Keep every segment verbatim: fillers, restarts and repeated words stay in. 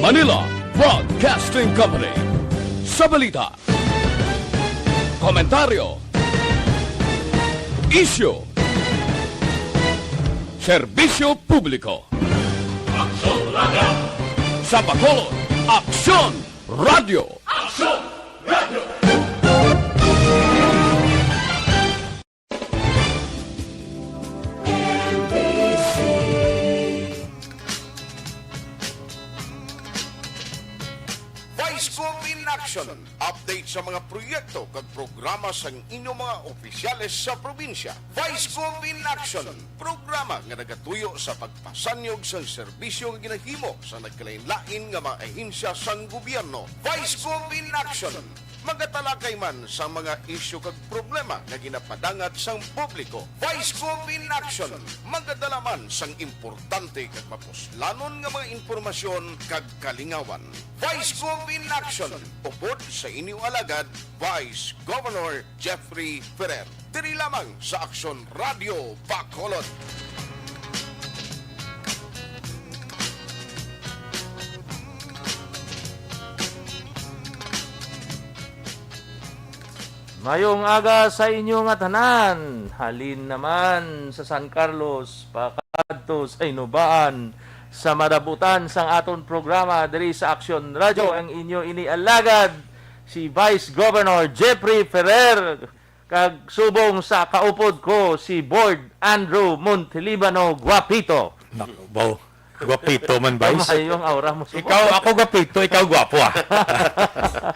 Manila Broadcasting Company. Sa balita, komentaryo, isyu, serbisyo publiko. Aksyon Radio. Sa Bacolod, Aksyon Radio. Aksyon Radio. Vice Gov in Action. Update sa mga proyekto kag programa sang inyo mga opisyales sa probinsya. Vice Gov in Action. Programa nga nagatuyo sa pagpasanyog sang serbisyo nga ginahimo sa nagkalain-lain nga mga ahensya sang gobyerno. Vice Gov in Action. Magatalakay man sa mga isyu kag problema nga ginapadangat sang publiko. Vice Gov in Action. Magadala man sang importante kag mapuslanon nga mga impormasyon kag kalingawan. Vice Gov in Action, upod sa inyo alagad, Vice Governor Jeffrey Ferrer. Diri lamang sa Aksyon Radio Bacolod. Mayong aga sa inyo nga tanan. Halin naman sa San Carlos, pakadto sa Inubaan, sa madabutan sang aton programa diri sa Aksyon Radio, ang inyo inialagad, si Vice Governor Jeffrey Ferrer, kag subong sa kaupod ko, si Board Andrew Montelibano Guapito. Nak-, wow. Guapito man, Vice. Tama yung aura mo, subong. Ikaw, ako guapito, ikaw guapo, ah.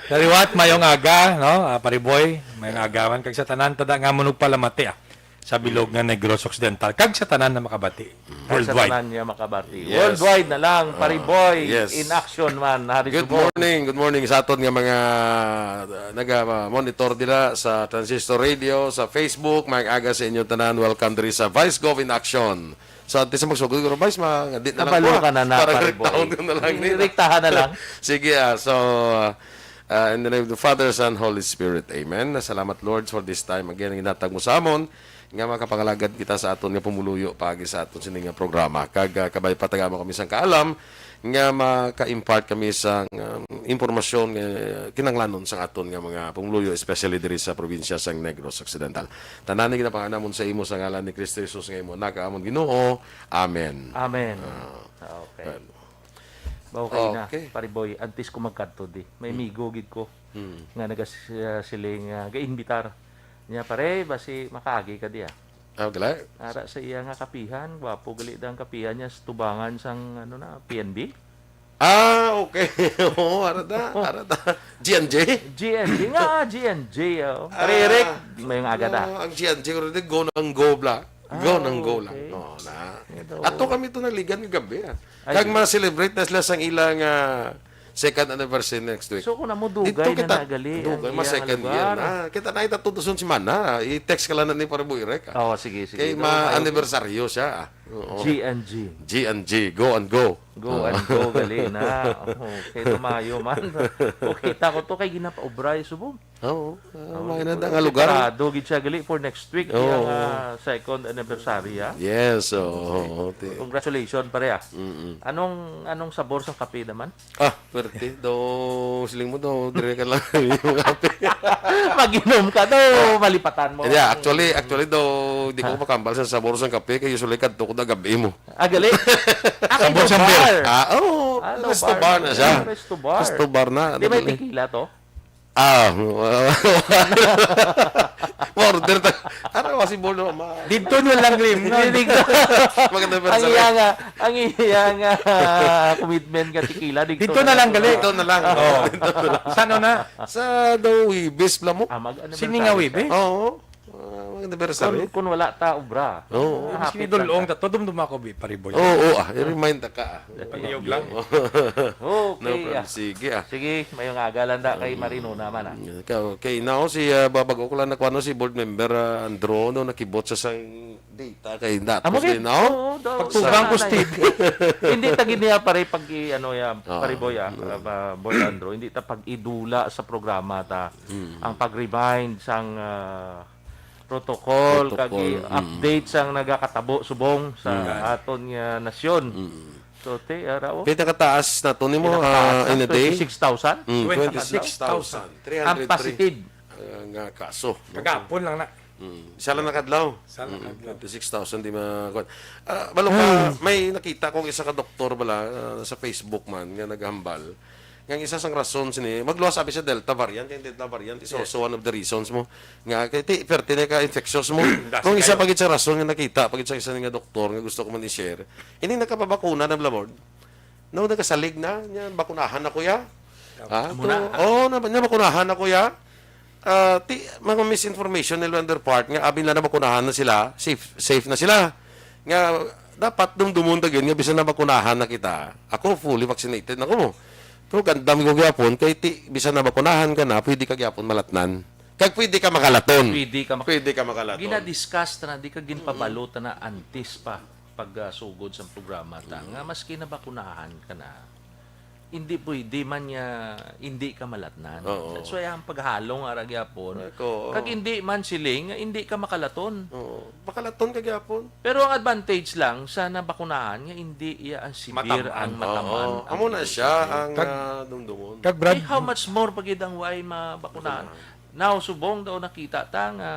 Kaliwat, mayong aga, no? Ah, Pariboy, mayong aga man. Kag sa tanan, tada nga munog palamati, ah. Sa bilog nga Negros Occidental. Kag sa tanan na makabati. Kag sa worldwide. Tanan nga makabati. Yes. Worldwide na lang, Ah, Pariboy, yes. In action man, hari Good subong. Morning, good morning sa aton nga mga, uh, naga-monitor dira sa Transistor Radio, sa Facebook. Mayong aga sa inyo tanan. Welcome diri sa Vice Gov in Action. So, antes sa magsugod, siguro, Vice, ma-, di na lang Kabalo po, ah. ka na na, Parang Pariboy. Rektahan ko na lang, di na. Rektahan na lang. Sige, ah. So, ah, ah, in the name of the Father, Son, Holy Spirit. Amen. Salamat, Lord, for this time. Again, ang ginatag mo sa amon, nga makapangalagad kita sa aton nga pumuluyo paagi sa aton sini nga programa. Kag, ah, kabay pa, tagaan mo kami sang kaalam nga maka-impart kami sa, um, impormasyon nga kinahanglanon sa aton nga mga pumuluyo, especially diri sa probinsya sang Negros Occidental. Tanan ni ginapangayo namon sa imo sa ngalan ni Cristo Jesus nga imo anak, amon Ginoo. Amen. Amen. Ah. Okay. Well. Ba, okay na, Okay. Pariboy, antes ko magkadto di, may Hmm. migo gid ko Hmm. nga nagasiling, ah, gaimbitar niya, "Pare, basi makaagi ka di, ah." Ah, gali? Ara sa iya nga kapihan, gwapo gali dang kapihan niya sa tubangan sang, ano na, P N B. Ah, okay. Oo, ara ta, ara ta. G and J? G and J, nga, ah, G and J, oh. Ah, Pare Eric, mayong aga da. Oo, ang G and J, already go nang go, bla. Ah, Go nang go lang. Okay. Oo, na. Ito. Ato kami to naligan nga gabi, ah. Ay, Kag di. ma-celebrate na sila sang ilang, ah, second anniversary next week. So, kung amo, dugay Dito na kita, na gali ang dugay, ma iya nga second year lugar. na. Kita na, ita tutuson si Mana. I-text ka lang na ni Pare Boy Rek, ah. Oo, sige, sige. Kay Daw, ma-, mayo. anniversaryo siya, ah. Oo. G and G. G and G, go and go. Go Oo. and go, gali na. Oo, kay tumayo man. O, kita ko to kay ginapaubra, eh, subong. Oo, ah, Oo, may nanda nga lugar. Preparado gid siya gali for next week, Oo. iyang, ah, second anniversary, ah. Yes, oo, Okay. oo, ti- Congratulations, pare, ah. Mm-mm. Anong, anong sabor sang kape naman? Ah, perte. Daw, siling mo daw, dire ka lang yung kape. Mag-inom ka daw, Ah. malipatan mo. Yeah, actually, actually daw, di ko Ha? makambal sa sabor sang kape, kay usually kadto ko na gabi mo. Ah, gali? Ah, kay Sabor daw sang beer. bar. Ah, oo. Ah, daw Resto bar. bar na siya. Resto bar. Resto bar na. Di may Dali. tequila to? Ah, order ta. Ano kasi bolo, ma- Dito nyo lang lim, no? Hindi ko. Maganda pa Ang sa iya nga, ang iya nga commitment nga tequila, dito Dito na na lang, lang. gali. Dito na lang. Oo. Dito na lang. Saan na? Sa daw Huwebes, bla mo? Ah, mag-anniversary Sini nga siya. Huwebes? Oo. Ah, mag-anniversary. Kung, kung wala ta, obra. Oo. Ah, Mas hapit kinidulong lang ta. ta to, dumduma ko, bi, Pariboy. Oo, oo, ah, i-remind ta ka, ah. Pag-iyog lang. Okay, No problem. ah. Sige, ah. Sige, mayong aga lang da kay Mm. Marino naman, ah. Okay, okay. Now, si, ah, babago ko lang na kuwano si board member, ah, Andro, no, nakibot sa sang data kay datos Amo gid? din, no? Oo, daw, Pagtugang sana ko, na Steve. yun. Hindi ta gid niya pare pag i-, ano, ya, Oo. Pariboy, ah, Mm. ah, ba, Boy Andro, hindi ta pag-idula sa programa ta Mm. ang pag-remind sang, ah, protocol, kag Protocol, mm. update sang nagakatabo subong sa Mm. aton nga nasyon. Mm. So, te, ara, oh. Pila kataas na to nimo, Pinakataas ah, na, in a day? twenty-six thousand? Mm, Twenty-six thousand. Ang three hundred three, positive. ah, nga kaso. Kagapon lang na. Mm. Isa lang na kadlaw. Isa lang Mm, kadlaw. twenty-six thousand, di ma-, kuwan. Ah, balo ka, may nakita kong isa ka doktor bala, ah, sa Facebook man, nga naghambal. Nga ang isa sang rason sini, magluwas abi sa Delta variant, yung Delta variant is Yes. also one of the reasons mo. Nga, kay ti, perte na ka infectious mo. Dasi Kung isa kayo. pa gid sa rason nga nakita, pa gid sa isa nga doktor nga gusto ko man i-share, ini nakapabakuna na, Blamord. No, nagasalig na, niya, bakunahan na kuya. Ha? Amo To, na, ha? oh, na, niya, bakunahan na kuya. Ah, ti, mga misinformation nila on their part, nga abi nila na bakunahan na sila, safe, safe na sila. Nga, dapat dumdumon ta gid nga bisan na bakunahan na kita. Ako, fully vaccinated na ko mo. Pero gandam ko gyapon, kay ti, bisan na bakunahan ka na, pwede ka gyapon malatnan. Kag pwede ka makalaton. Pwede ka mak- Pwede ka makalaton. Gina-discuss ta na, di ka ginpabalo ta na antes pa pag, ah, sugod sa programa ta, Mm. nga maski nabakunahan ka na, hindi pwede man nga hindi ka malatnan. Oo. That's why ang paghalong ara gyapon, Ako, oo. kag hindi man siling nga hindi ka makalaton. Oo. Makalaton ka gyapon. Pero ang advantage lang sa nabakunahan nga hindi iya ang severe Matamaan. ang matamaan Oo. ang Amo na siya posible. ang, Kag, ah, dumdumon. kag Brad, Eh, how much more pa gid ang way mabakunahan? Mabakunahan. Now, subong daw nakita ta nga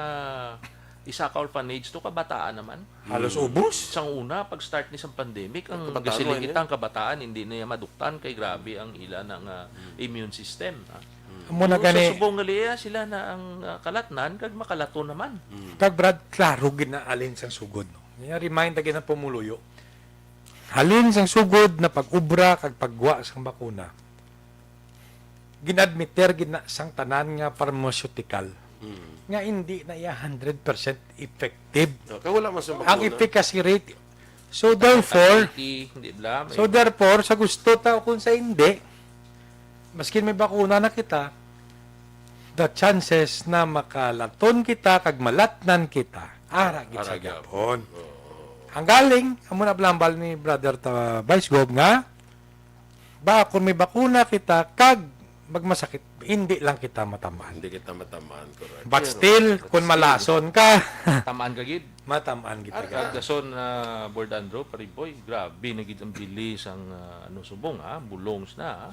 isa ka orphanage to kabataan naman. Halos Hmm. ubos. Sang una, pag-start ni sang pandemic, ang Kabataan gasiling man, kita, eh. ang kabataan, hindi na iya maduktan kay grabe ang ila na nga Hmm. immune system, ha? Hmm. Amo na So, sa gani. subong nga liya, sila na ang, ah, kalatnan, kag makalaton naman. Hmm. Kag Brad, klaro gid na alin sang sugod, no? Nga remind again ang pumuluyo. Halin sang sugod na pag-ubra kag pagwa sang bakuna, gin-admiter gid na sang tanan nga pharmaceutical Mm. nga hindi na iya hundred percent effective. No, kay wala man sa Ang bakuna. efficacy rate. So, therefore, Stability, hindi bla, may so, therefore, sa gusto ta o kung sa hindi, maskin may bakuna na kita, the chances na makalaton kita kag malatnan kita, ara gid sa Ara gyapon. gyapon. Oo. Ang galing, amo na blambal ni Brother ta, Vice Gov nga, ba, kung may bakuna kita, kag magmasakit, hindi lang kita matamaan. Hindi kita matamaan, correct. But Pero, still, but kung still. malason ka, Tamaan ka gid. matamaan kita Ar-, ka. Ar-, dason, ah, Board Andrew, Pariboy, grabe na gid ang bilis ang, ah, ano, subong, ah, bulongs na, ah.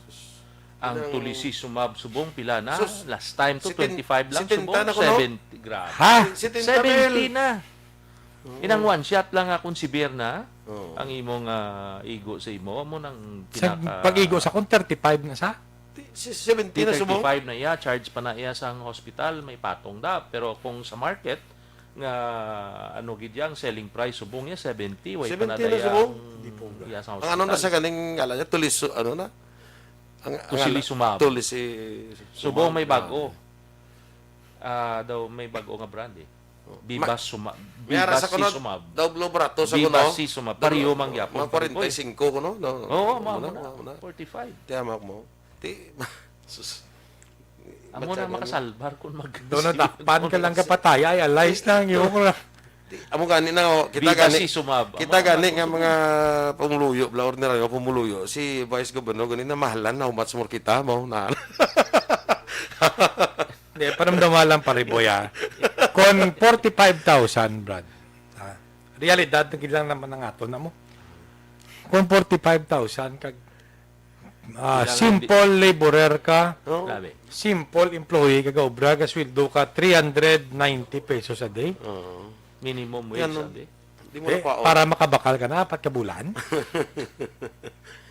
Ang Ilang Tulisizumab subong, pila na? Sus, Last time to, sitin-, twenty-five lang setenta subong, na kuno? seventy. Grabe. Ha? Setenta mil. Seventy na. Oo. Inang one shot lang akong severe na. Oo. Ang imong, ah, igo sa imo, amo nang Sa pinaka- pag-igo sa akon, thirty-five na sa? Ti-, si-, seventy na subong? Thirty-five na iya, charge pa na iya sa hospital, may patong da. Pero kung sa market, nga ano gid yang selling price, subong niya seventy, way pa na Seventy na daya subong? ang Di po ba? iya sa Ang ano na hospital. sa ganing, ala niya, tulis, ano na? Ang, ang Tusilizumab. Tulisi-, Subong may sumab, bago. ah. Ah, daw may bago nga brand eh. Oh. Viva Ma-, Suma-, may ara sa kuno, Vivacizumab. daw blue barato sa kuno. Vivacizumab. Daw, Pareho man gyapon, mga forty-five kuno, no? Oo, Ano mao na, na. mao na. Forty-five. Tiyamak mo. Ti-, sus. Amo Ba't na yan? makasalbar kung mag- Doon na dakpan ka lang kapatay. Ay, alay lang. Yung ko lang. Di, amo gani na, oh, kita Viva gani, si Sumab. kita Amo gani na nga mga pumuluyo, bla, ordinaryo, pumuluyo. Si Vice Governor gani na mahalan na, how much more kita, mo, na. Hindi, paramdama lang, Pariboy, ah. Kung forty-five thousand, Brad, ah, realidad, nagilang naman ang ato na mo. Kung forty-five thousand, kag, ah, Kailangan simple laborer ka, Oo. Grabe. simple employee ka, gaobra, gasweldo ka, three hundred ninety pesos a day. Oo. Minimum wage, Yan, no? sabi. Di mo Eh, na kwaon. para makabakal ka na, apat ka bulan.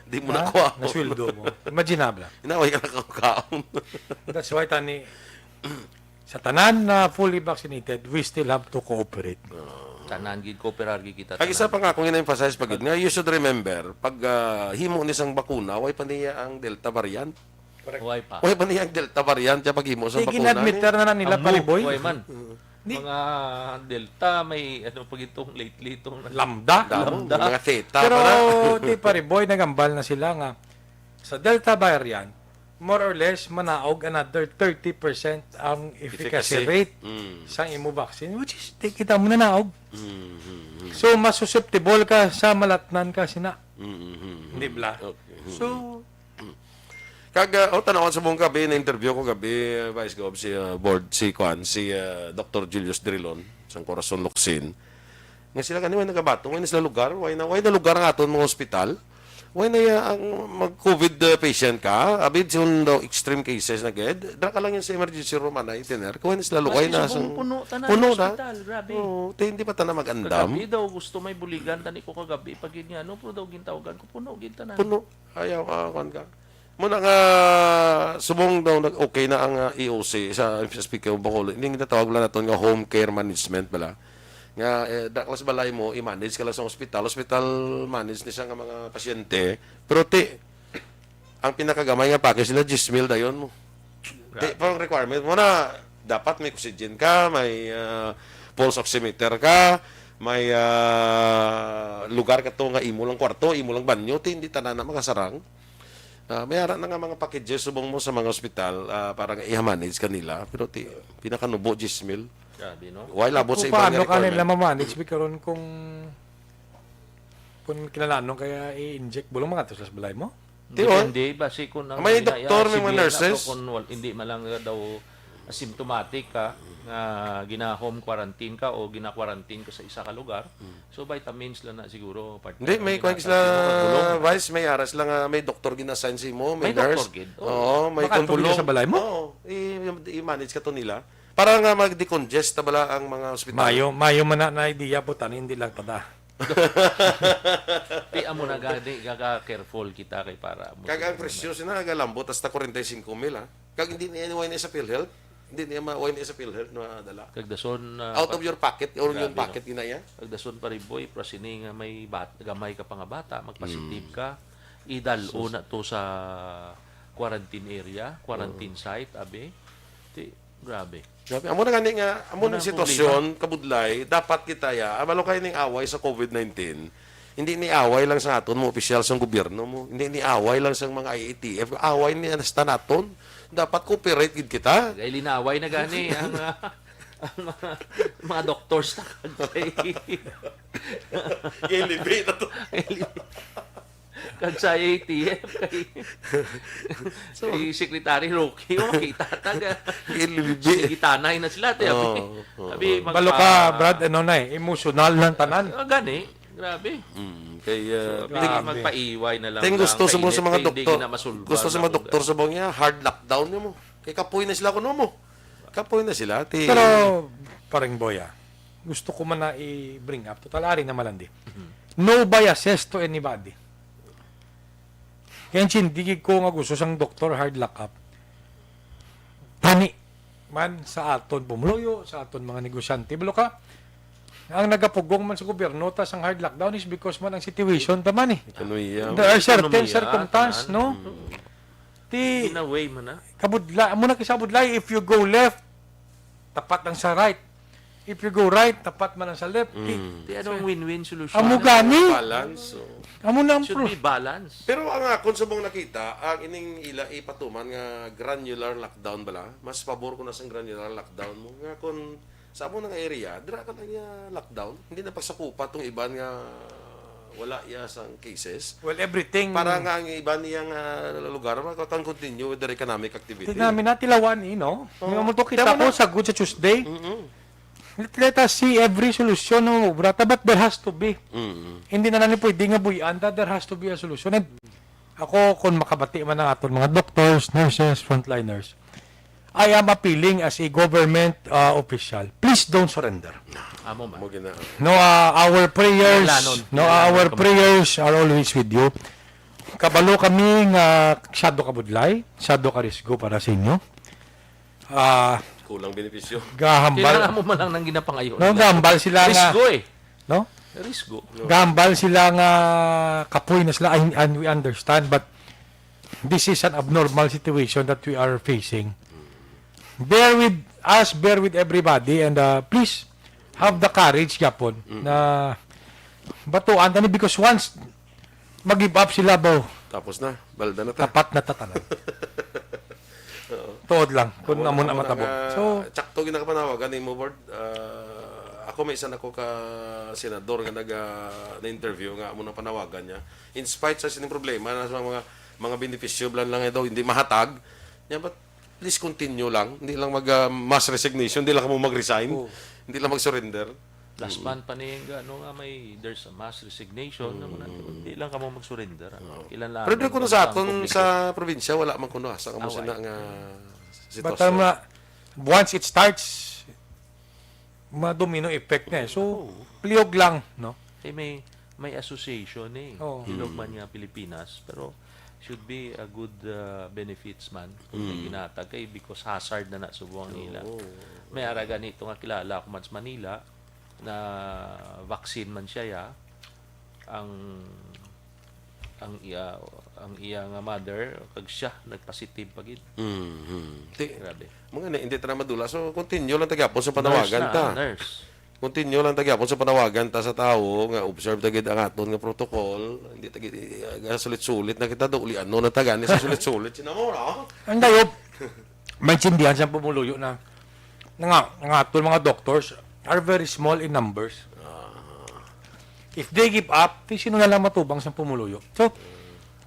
Di mo Ha? na kwaon. Nasweldo mo. Imagine na, bla. Inaway ka na kaon. That's why, tani, sa tanan na fully vaccinated, we still have to cooperate. Tanan gid, kooperar gid kita Ang isa tanan. pa nga, kung ina-emphasize pa gid, nga you should remember, pag, ah, himo ni sang bakuna, way pa niya ang Delta variant. Correct. Way pa. Way pa niya ang Delta variant, siya pag himo sa Sige, bakuna, na-admit ni? na na nila, Amo, Pariboy. way man. Mm. Di- Mga Delta, may ano pa gitong lately, itong Lambda. Damo, Lambda. mga Theta Pero, pa na. di, Pariboy, nagambal na sila nga sa Delta variant, more or less, manaog another thirty percent ang efficacy Efficacy. rate Mm. sa imo vaccine, which is, di kita mo nanaog. Mm, mm, mm. So, mas susceptible ka sa malatnan ka sina. Mm, mm, mm, mm. Di bla? Okay. Mm, So, mm. Kag, ah, oh, tanawan sa buong gabi, na-interview ko gabi, ah, Vice Gov, si, ah, board, si, kuan, si, ah, Doktor Julius Drilon, sang Corazon Locsin. Nga sila gani, way nagabato, way na sila lugar, way na, way na lugar ang aton mga ospital. Way na ya, ang mag-COVID, ah, patient ka, abid sa daw extreme cases na gid, dra ka lang yan sa emergency room, anay, tiner. Way na sila lugar, way Maski na subong sa puno tanan puno ang na. Ospital, grabe. Oo, te, hindi pa tanan mag-andam. Kagabi daw gusto may buligan tani ko kagabi, pag yun nga, ano, pero daw gintawagan ko, puno, gid tanan. Puno. Ayaw, ah, kuwan ka. Muna nga, subong daw nag-, okay na ang, ah, E O C sa, sa Speaker of Bacolod. Hindi ginatawag lang naton nga home care management bala. Nga, eh, da-, klas balay mo, i-manage ka lang sa hospital. Hospital manage ni siya nga mga pasyente. Pero ti, ang pinakagamay nga package nila, diyes mil dayon mo. Ti, Grabe. Parang requirement mo na, dapat may oxygen ka, may, ah, pulse oximeter ka, may, ah, lugar ka to nga imo lang kwarto, imo lang banyo, ti hindi tanan na makasarang. Ah, may ara na nga mga packages subong mo sa mga ospital, ah, para nga i-manage kanila, pero ti pinakanubo diyes mil. Grabe, no? Why labot sa Kung ibang paano ka requirement? Nila ma-manage, bi, karon kung, kung kinalanon kaya i-inject, bulong mga to sa balay mo? Ti, oh. Depende ba si kung ang May iya, doktor, iya, may mga sibiyan nurses. Ato kung wal-, hindi man lang daw asymptomatic ka, nga gina-home quarantine ka o gina-quarantine ka sa isa ka lugar. Hmm. So, vitamins lang na siguro, partner. Hindi, ang may kuwan gina-, sila, gina-, bulong. Vice, may aras lang nga may doktor gina-assign sa imo, may May nurse. Doktor gid. Oo. Oo, may Makaatubili kumbulong. Sa balay mo? Oo, i-, i-manage ka to nila. Para nga mag-decongest na bala ang mga ospital. Mayo, mayo man na, na idea po, tani, hindi lang tada. Ti, amo na gani, gaga careful kita kay para mo Kag ang siguro presyo na. Sina, nagalambot hasta forty-five mil, ha? Kag hindi niya, way na sa PhilHealth. Hindi niya ma-, way na sa PhilHealth na dala. Kag dason, ah, Out of pa-, your pocket, or your grabe, no? Pocket, ginaya? Kag dason, pare boy, pra sini nga may bat-, gamay ka pa nga bata, magpositive Mm. ka, idal-o Sus. Na to sa quarantine area, quarantine Oo. Site, abi. Ti, grabe. Grabe. Amo na gani nga, amo Amo na ang sitwasyon, problema. Kabudlay, dapat kita ya, ah, malo kayo ning away sa COVID nineteen. Hindi ni away lang sa aton mga opisyal sa gobyerno mo. Hindi ni away lang sa mga I A T F. Away ni hasta naton. Dapat cooperate gid kita. Kay linaway na gani ang, ah, ang mga, mga doctors na kay Kay libi na to. Kay libi. Kag sa I A T F, kay, So, kay Secretary Roque, oh, makita ta ga. Ililibi. Sige, tanay na sila, te, abi. Oo, oo. Abi, magpa- Balo ka, Brad, ano na eh, emotional lang tanan. Ah, gani, grabe. Mm, kay, uh, So, abi, grabe. Magpaiway na lang. Ting gusto sa mga, sa mga doktor, gusto sa mga doktor sa mga hard lockdown niyo mo. Kay kapoy na sila kuno mo. Kapoy na sila, ti. Pero, paring boy, ah, gusto ko man na i-bring up. Total, ari na malandi. Mhm. No biases to anybody. Kaya intindi ko nga gusto sang doktor hard lock up. Tani man sa aton pumuluyo, sa aton mga negosyante. Balo ka, ang nagapugong man sa gobyerno, ta sang hard lockdown is because man ang situation ta man eh. Ekonomiya. There are certain Ekonomiya, circumstance, tanan. No? Mm. Ti, in a way man na. Kabudla, amo na kay sa budlay, if you go left, tapat ang sa right. If you go right, tapat man ang sa left. Mm. Ti, ano ang win-win solution? Amo gani. Balance, so. Amo na ang Should pro- be balance. Pero ang akon sa mong nakita, ang ining ila ipatuman nga granular lockdown bala, mas pabor ko na sang granular lockdown mo. Nga kung sa amo nga area, dira ka lang niya lockdown. Hindi na pagsakupa tong iban nga wala iya sang cases. Well, everything Para nga ang iban niya nga lugar, makakang continue with their economic activity. Tingnan namin na, Tilawan, eh, no? Oo. Yung amo to, kita Tama ko na. Sa good sa Tuesday. Mm-mm. Let, let us see every solution na mabubrata, but there has to be. Mm-mm. Hindi na lang pwede nga buy-an, that there has to be a solution. And ako, kung makabati man ang aton mga doctors, nurses, frontliners, I am appealing as a government, uh, official. Please don't surrender. Amo man. Mo gina- No, uh, our prayers, Kailangan, no, kailangan our ka prayers are always with you. Kabalo kami nga sado ka budlay, sado ka risgo para sa inyo. Ah, Kulang benepisyo. Gahambal. Kailangan mo man lang nang ginapangayo No, nila. Gahambal sila nga Risgo eh. No? Risgo. Gahambal sila nga kapoy na sila, and, and we understand, but this is an abnormal situation that we are facing. Bear with us, bear with everybody, and, uh, please have the courage gyapon Mm. na batuan tani, because once mag-give up sila, bo, Tapos na, balda na ta. Tapat na ta tanan. Oo. Tuod lang, kung Amo na, amo na amo na matabog. Nga, So, tsakto ginakapanawagan ni mo, Board. Ah, ako may isa na ko ka senador nga nag, ah, na-interview nga amo nang panawagan niya. In spite sa sining problema na sa mga mga benepisyo lang, lang daw hindi mahatag. Yeah, but please continue lang. Hindi lang mag, ah, mass resignation, hindi lang kamo mag-resign. Oo. Hindi lang mag-surrender. Last month pa ni nga, ano nga, may, there's a mass resignation. Ano na to? Hindi lang kamo mag-surrender, ah. Oo. Kailan lang Pero ang kuno sa ang aton, publiko. Sa probinsya, wala man kuno asa kamo Ah, sina wala. Nga But sitwasyon. Tama, once it starts, ma-domino effect na eh. So, Oo. Plihog lang, no? Kay may, may association eh. Oo. Ilog man nga Pilipinas, pero should be a good, uh, benefits man kung may Mm. ginatag kay because hazard na na subong nila. Oo. May ara gani to nga kilala ko man sa Manila na vaccine man siya ya. Ang, ang iya, ang iya nga mother kag siya nagpositive pa gid. Mhm. Ti-, Grabe. Mga na, hindi ta na madula. So, continue lang ta gyapon sa panawagan Nurse na, ta. Nurse. Continue lang ta gyapon sa panawagan ta sa tawo nga observe ta gid ang aton nga protocol. Hindi ta gid, ah, sulit-sulit na kita, do, uli, ano na ta gani sa sulit-sulit. Sina mo, no? Ang dayop, maintindihan sa pumuluyo na, na nga, nga aton mga doctors are very small in numbers. Ah. If they give up, di sino na lang matubang sa pumuluyo? So,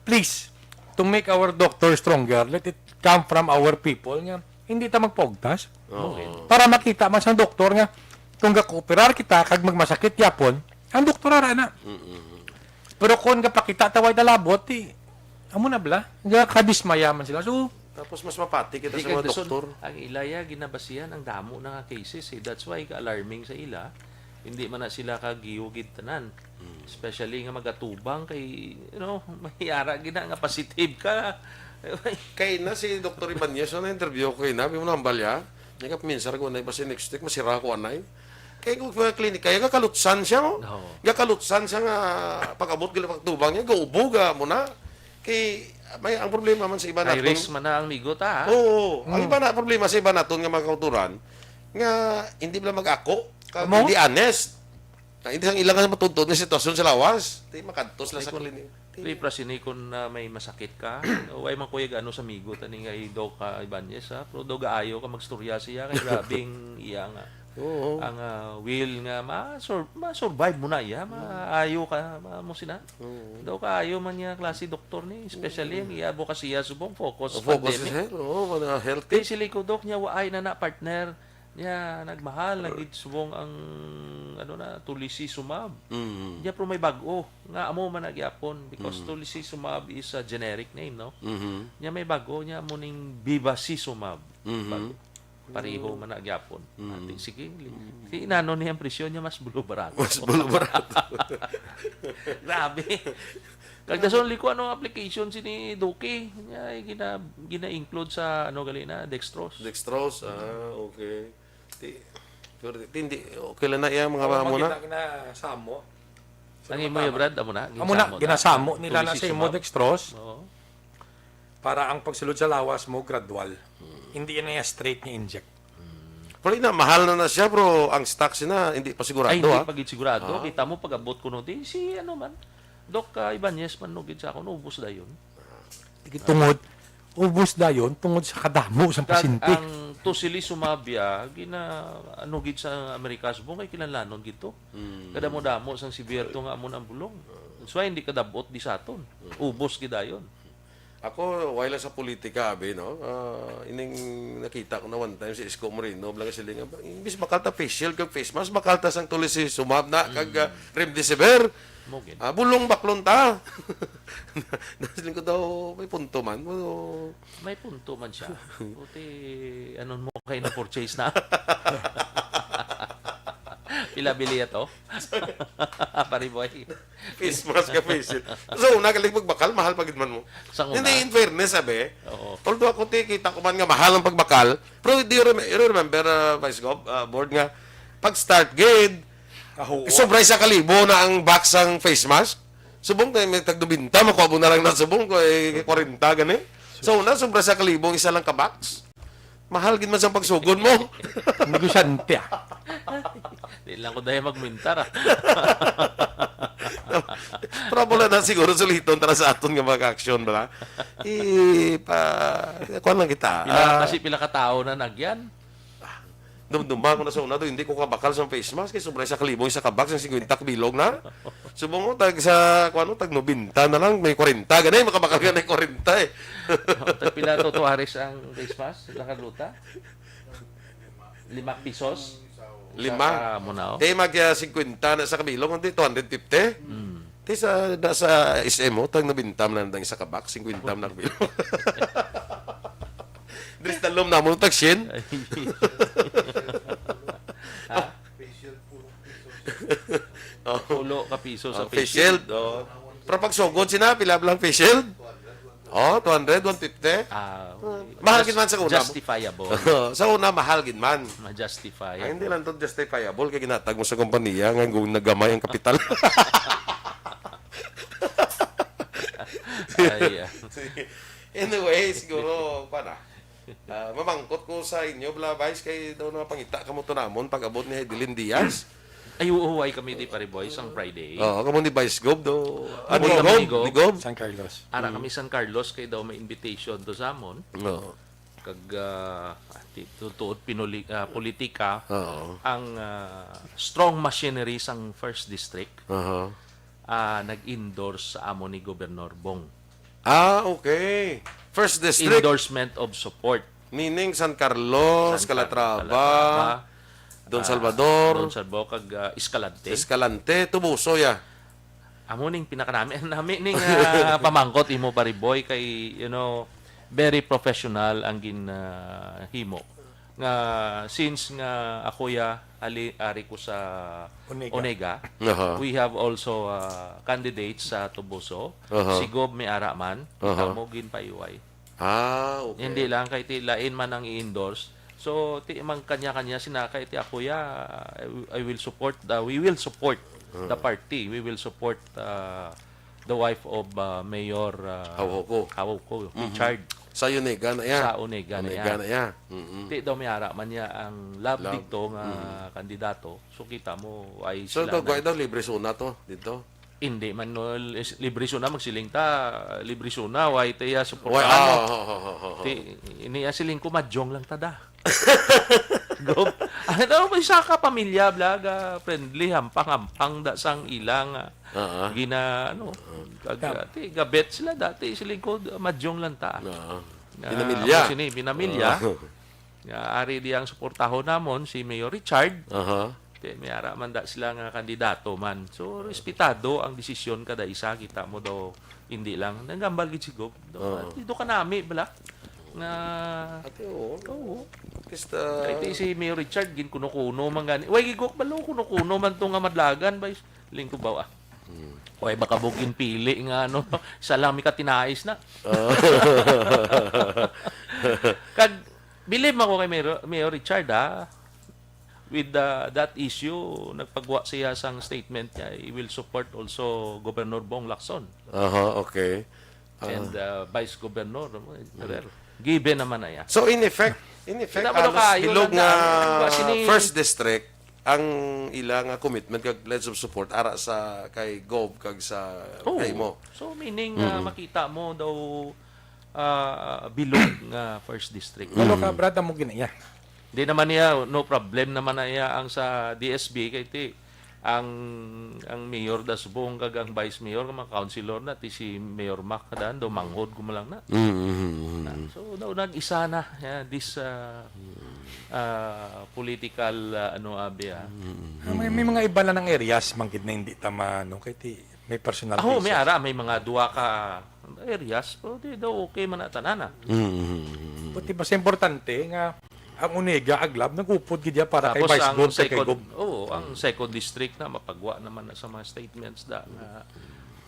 please, to make our doctor stronger, let it come from our people nga hindi ta magpaugtas. Oo. Para makita man sang doktor nga kung gakooperar kita kag magmasakit gyapon, ang doktor ara na. Mm-mm. Pero kung gapakita ta way dalabot, di, amo na bala, gakadismaya man sila. So, Tapos mas mapati kita Di sa kag mga dason, doktor. Ang ila ya, ginabasihan ang damo na nga cases eh. That's why ka-alarming sa ila. Hindi man na sila kagiyugid tanan. Hmm. Especially nga magatubang kay, you know, mahiyara gina nga positive ka. Kay na si Doktor Ibanez, na interview ko kay na, may mo nambal ya. Nga ka, minsan ko anay, basi next week, masira ko anay. Kay kung mga klinik, kaya gakalutsan siya, no? Oo. Gakalutsan siya nga pag-abot gila pagtubang niya, gaubo, ga mo na. Kay, may, ang problema man sa iba High naton risk man na ang migo ta, ha? Oo, ang Mm. iba na problema sa iba naton nga mga kauturan, nga hindi bala mag-ako, kag Amo? hindi honest. Na hindi sang ilang nga matuntun nga sitwasyon sa lawas. Di makadtos lang Ay, sa kung klinik. Di, pra, sini kung, ah, may masakit ka, way man kuyag ano sa migo, tani nga i-, Doc, ah, Ibanez, ha? Pero daw gaayo ka magstorya siya, kay grabing iya nga. Oo. Ang, ah, will nga ma-sur-, ma-survive mo na iya, maayo ka, ma-, mo sina. Oo. Daw kaayo man niya klase doktor ni, especially Oo. ang iya advokasya subong focus sa Focus pandemic. Sir, oo, mga healthy. Kay si Lico Doc niya, waay na na, partner. Niya, nagmahal na gid subong ang, ano na, Tolisizumab. Mm. Niya, pero may bag-o nga amo man na gyapon because Mm. Tolisizumab is a generic name, no? Mhm. Niya may bag-o niya mo ning Bevacizumab. Mhm. Bag-o. Pareho man na gyapon. Mm. Ati, sige, li-, Mm. si inano niya ang presyo niya, mas bulo barato. Mas bulo barato. Grabe. Kag dason, Lico, ano ang application sini Doc? Niya, ay gina-, gina-include sa, ano, gali na, dextrose. Dextrose, ah, okay. Ti-, pero ti-, hindi, okay lang na iya, mga Oo, mga muna. gina-, ginasamo. Ang imo ya, Brad, amo na, Amo na, ginasamo na. Ginasamo nila na sa imo Tolisizumab. Dextrose. Oo. Para ang pagsulod sa lawas mo, gradual. Hmm. Hindi yan na straight nga inject. Hmm. Pero ina, mahal na na siya, bro. Ang stocks na, hindi pa sigurado, Ay, hindi ha? pa gid sigurado. Ah. Kita mo, pag-abot ko no, di, si ano man, Doc, ah, Ibanez man, no, gid sa ako, no, ubos dayon. Tungod, ubos dayon, tungod sa kadamo sa Kag pasyente. Ang tocilizumab ya, gina, ano, gid sa Amerika, subong kay kinahanglanon gid to. Hmm. Kadamo-damo sang severe to nga amo na ang bulong. That's why hindi kadabot di sa aton. Hmm. Ubos gid dayon. Ako, way lang sa politika, abi, no? Ah, ining nakita ko na one time si Isko Moreno, bala nga sila nga, "Imbis bakal ta face shield kag face mask, bakal ta sang Tolisizumab na, kag, Mm. ah, remdesivir." Mo gid. Ah, bulong baklon ta. Nasiling ko daw, may punto man. Pero May punto man siya. Buti, ano mo kay na-purchase na? Pila bili to? Pare boy. Face mask ka, face shield. So, una, galing magbakal, mahal pa gid man mo. Sa una. Hindi, in fairness, sabi, Oo. although ako, ti, kita ko man nga mahal ang pagbakal, pero do you, rem- you remember, uh, Vice Gov, uh, Board, nga pag-start gid, Kahuo. sobra sa kalibo na ang box sang face mask. Subong tayo may tagdubinta, makuha mo na lang na subong ko, eh, kwarenta gani. So, una, sobra sa kalibo ang isa lang ka box. Mahal gid man sa pagsugod mo. Negosyante, ah. Di lang ko dahil magmintar, ah. Pero wala na siguro suliton tara sa aton nga mga aksyon, bala. Ipa, kuwan lang kita. Pila, Ah, kasi pila ka tao na nagyan? Dumduma ko na sa una do, hindi ko kabakal sa face mask, kay sobra sa kalibong sa kabak sa singkwenta ka bilog na. Subong ko, tag sa, kung ano, tag nobenta na lang, may kwarenta, ganay, makabakal ka na yung kwarenta eh. Tagpila to, tuwaris ang face mask, La Carlota? Lima pesos? Lima. Sa, mo na, oh. Te, mag ah, singkwenta na sa kabilog, hindi, two hundred fifty. Mm. Te, sa, na, sa S M O, tag nobenta man lang sa kabak, singkwenta man lang kabilog. Dres dalom na mo, tag syen. Ha? Oh. Pulo ka piso sa Oh, face shield. Oh. Pero pag sugod sina, pila lang face shield? Oh, two hundred, one fifty. Ah, Mahal gid man sa una. Justifiable. Sa una, mahal gid man. Ma-justify. Ay, hindi lang to justifiable kay ginatag mo sa kompanya nga kung nagamay ang kapital. Ay, ah. Sige. Anyway, siguro, pa na. Ah, mamangkot ko sa inyo, bla, Vice, kay daw na pangita ka mo to namon pag abot ni Heidelin Diaz. Ay, oo, ay kami di pare boy, sang Friday. Oo, kamo ni Vice Gob do. Ah, Kamo ni kami Gob, ni Gob. ni Gob. San Carlos. Ara kami San Carlos kay daw may invitation to sa amon. Oo. Kag ah, ti- tu- tuod pinuli, ah, politika Oo. ang ah, strong machinery sang first district Aha. ah, nag-endorse sa amo ni Gobernador Bong. Ah, okay. First district. Endorsement of support. Meaning San Carlos, San Carlos, Calatrava, Calatrava, Don ah, Salvador, Don Salvador kag ah, Escalante. Escalante, Tubuso ya. Amo ning pinakanami nami ning ah, pamangkot imo pare boy kay you know very professional ang gin ah, himo nga since nga ako ya ali ari ko sa Onega. Onega, Aha. we have also ah, candidates sa Tubuso. Aha. Si Gob may ara man, Aha. kamo ginpaiway. Ah, okay. Hindi lang kay ti lain man ang i-endorse. So, ti man kanya-kanya sina kay ti ako ya, I, I will support the, we will support the party. We will support uh, the wife of uh, Mayor uh, Hauhoko. Hauhoko, Richard Sa Onega na ya. Sa Onega na Onega ya. na ya. Mm-mm. Ti daw may ara man niya ang love, Love. dito nga kandidato. So kita mo ay So, sila ito, na- daw libre suna to, dito. Hindi man no, lis- libre suna magsiling ta, libre suna, why tiya support Why? ano? Ah, ho, ho, ho, ho, ho. Ti, ini ya siling ko madyong lang ta da. Gob. Ano mo isa ka pamilya blaga friendly hampang-hampang da sang ilang ah, Ah, ah. gina ano kag ah, ti gabet sila dati siling ko madyong lang ta. Ah. Ah, Pinamilya. Amo sini pinamilya. Ah. Nga ari di ang suportahon namon si Mayor Richard. Aha. Ti may ara man da sila nga kandidato man. So respetado ang desisyon kada isa kita mo daw hindi lang nanggambal gid si Gob. Oo. Dito ka nami bala nga Ate, oo. Oo. Kista, Kay ti si Mayor Richard gin kuno-kuno man gani. Way gigok balo kuno-kuno man to nga madlagan bay lingko baw ah. Way baka bugin pili nga ano, isa lang mi ka tinais na. Ah. Kag believe man ko kay Mayor, Mayor Richard ha. With uh, that issue, nagpagwa siya sang statement niya, he will support also Governor Bong Lacson Aha, okay. Ah. and uh, Vice Governor. Given naman na yan. So in effect, in effect, Kita mo, halos kayo bilog lang nga na, sini- first district ang ila nga commitment kag pledge of support ara sa kay Gov kag sa Oo. kay mo. So meaning uh, makita mo daw uh, bilog nga first district. Pero ka, Brad, amo gina iya. Di naman niya, no problem naman na iya ang sa D S B kay ti ang ang mayor da subong kag ang vice mayor nga mga councilor na ti si Mayor Mac dan do manghod ko lang na. Mm. So daw nag-isa na ya, this uh, uh, political uh, ano abi ah. Ah, may, may mga iba na ng areas man gid na hindi tama no kay ti may personal Ako, cases. May ara, may mga duwa ka areas, pero di daw okay man na tanan ah. Mm. Pati basta importante nga ang Onega, Aglab, nag-upod gid iya para kay Tapos Vice ang Gov, kay, kay second, Gov. Oo, ang second district na mapagwa naman na sa mga statements da nga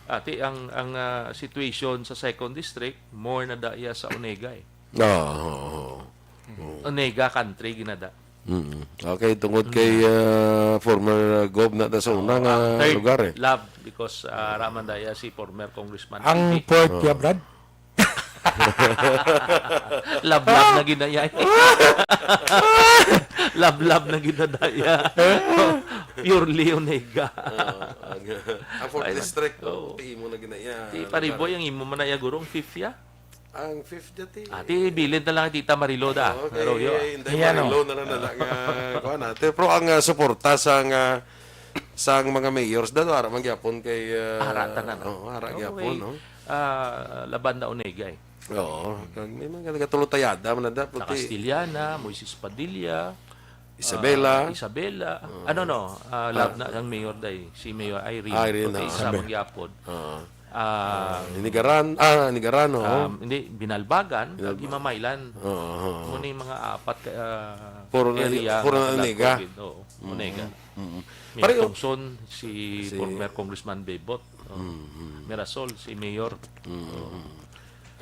ati ang ang ah, situation sa second district more na da iya sa Onega eh. Oo. Onega country ginada. Mm. Okay, tungod kay ah, former ah, Gov na, na sa una nga Ang third lugar eh. Love because ah, raman da iya si former congressman. Ang P P. fourth ya, Brad? Love love na ginaya. Love love na ginadaya. Purely Onega. Oo, ang, ang fourth Ay, district, oo. ti imo na ginaya. Ti pariboy ang imo man na iya gurong fifth ya. Ang fifth dati. Ati, bilin na lang Tita Marilo da. Oo, kay Arroyo, ah. Inday Yan, Marilo oh. na lang na nga, kuwan, ate. Pero ang, ah, suporta sang, ah, sang mga mayors da, ara man gyapon kay, ah, Ara tanan, ah. Oo, ara Okay. gyapon, no? Ah, laban na Onega, eh. Oo, kag may mga nagatulotayada man na da, Sa puti. Castillana, Moises Padilla, Isabela. ah, Isabela. Oo. Ano, no? Ah, lab Ah. na ang mayor day, si Mayor Irene. Irene, Puti, oo. isa Sabi. man gyapon. Oo. Ah, Ah, Nigaran, ah, Nigaran, oo. um, hindi, Binalbagan, Binalba- Himamaylan. Oo, oo, oo. Muna yung mga apat ka, ah, Puro na, area puro na nga Onega. COVID, oo, Mm, Onega. mm. Mayor Pareho. Tongson, si Si former Congressman Bebot, oh. Mm, mm. Mirasol, si Mayor. Mm, mm.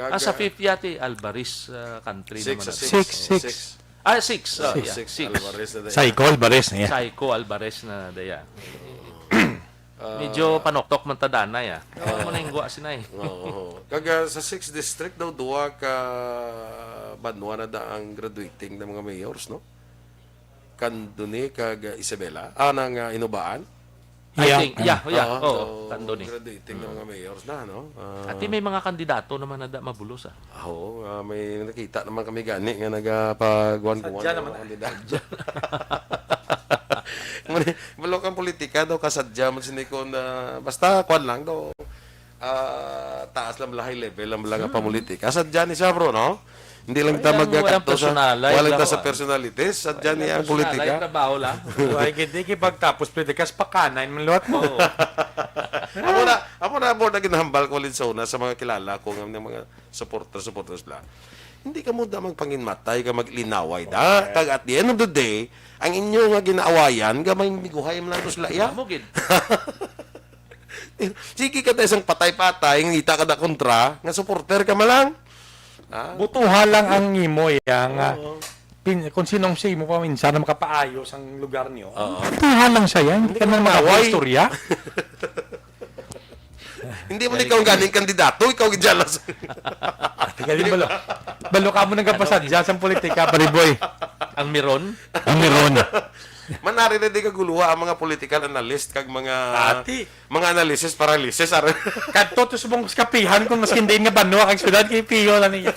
Ah, sa Kaga- fifth yati, Alvarez, ah, country Six, naman sa na. six. Six, six. Six. Ah, six, ah, Six. yeah, Six, six. Alvarez na daya. Saiko Alvarez, yeah. Saiko Alvarez na daya. Ah. Medyo panoktok man ta danay, ah. Ano mo na yung guwa sinay? Oo. Kag, ah, sa sixth district daw, duha ka banwa na da ang graduating ng mga mayors, no? Candoni kag, ah, Isabela. Ah, nang, ah, Inubaan. I Yeah. think, yeah, yeah. Oo, Oo, so, Candoni. graduating ng Mm. mga mayors na, no? Ah. Ati may mga kandidato naman na da mabulos, ah. Oo, ah, may nakita naman kami gani nga nagapaguan-guan Sadya ng naman mga na. kandidato. Mali, balo kang politika daw, kasadya man sini kon, ah, basta kuwan lang daw, ah, taas lang bala, high level lang bala nga Hmm. pamulitika. Sadya ni siya, bro, no? Hindi lang Ay, ta ang magkakadto walang sa, personalay, walang ta wala sa ko, ah. personalities. Sadya Walang niya ang personalay, politika. trabaho lang. Ay, gid, di kipagtapos, pwede kas pakanay, man liwat mo. Oo. Amo na, amo na, amo na ginahambal ko, Linsona, sa mga kilala ko nga mga supporters, supporters bala. Hindi ka mo da magpanginmatay, ka maglinaway da. Correct. Kag at the end of the day, ang inyo nga ginaawayan, gamay miguhay man lang to sila, iya. Amo gid. Sige ka da isang patay-patay, ngita ka da kontra, nga supporter ka man lang. Ah. Butuha lang ang imo, iya, nga Oo. pin-, kung sinong sa imo pa minsan na makapaayo sang lugar niyo. Oo. Butuha lang siya, yan. Hindi Hindi ka ka na magaway. makapag-istorya. Hindi mo Galing. ikaw ang ganing kandidato, ikaw ang jealous. Ate, galing balo. Balo ka mo nang kapasadya sa politika, pare boy. Ang Miron? Ang Miron. Manari na di kaguluha ang mga political analyst kag mga Ati. mga analysis paralysis, are. Kadto to subong sa kapihan kung mas kindiin nga banwa kag syudad kay Pio lang niya.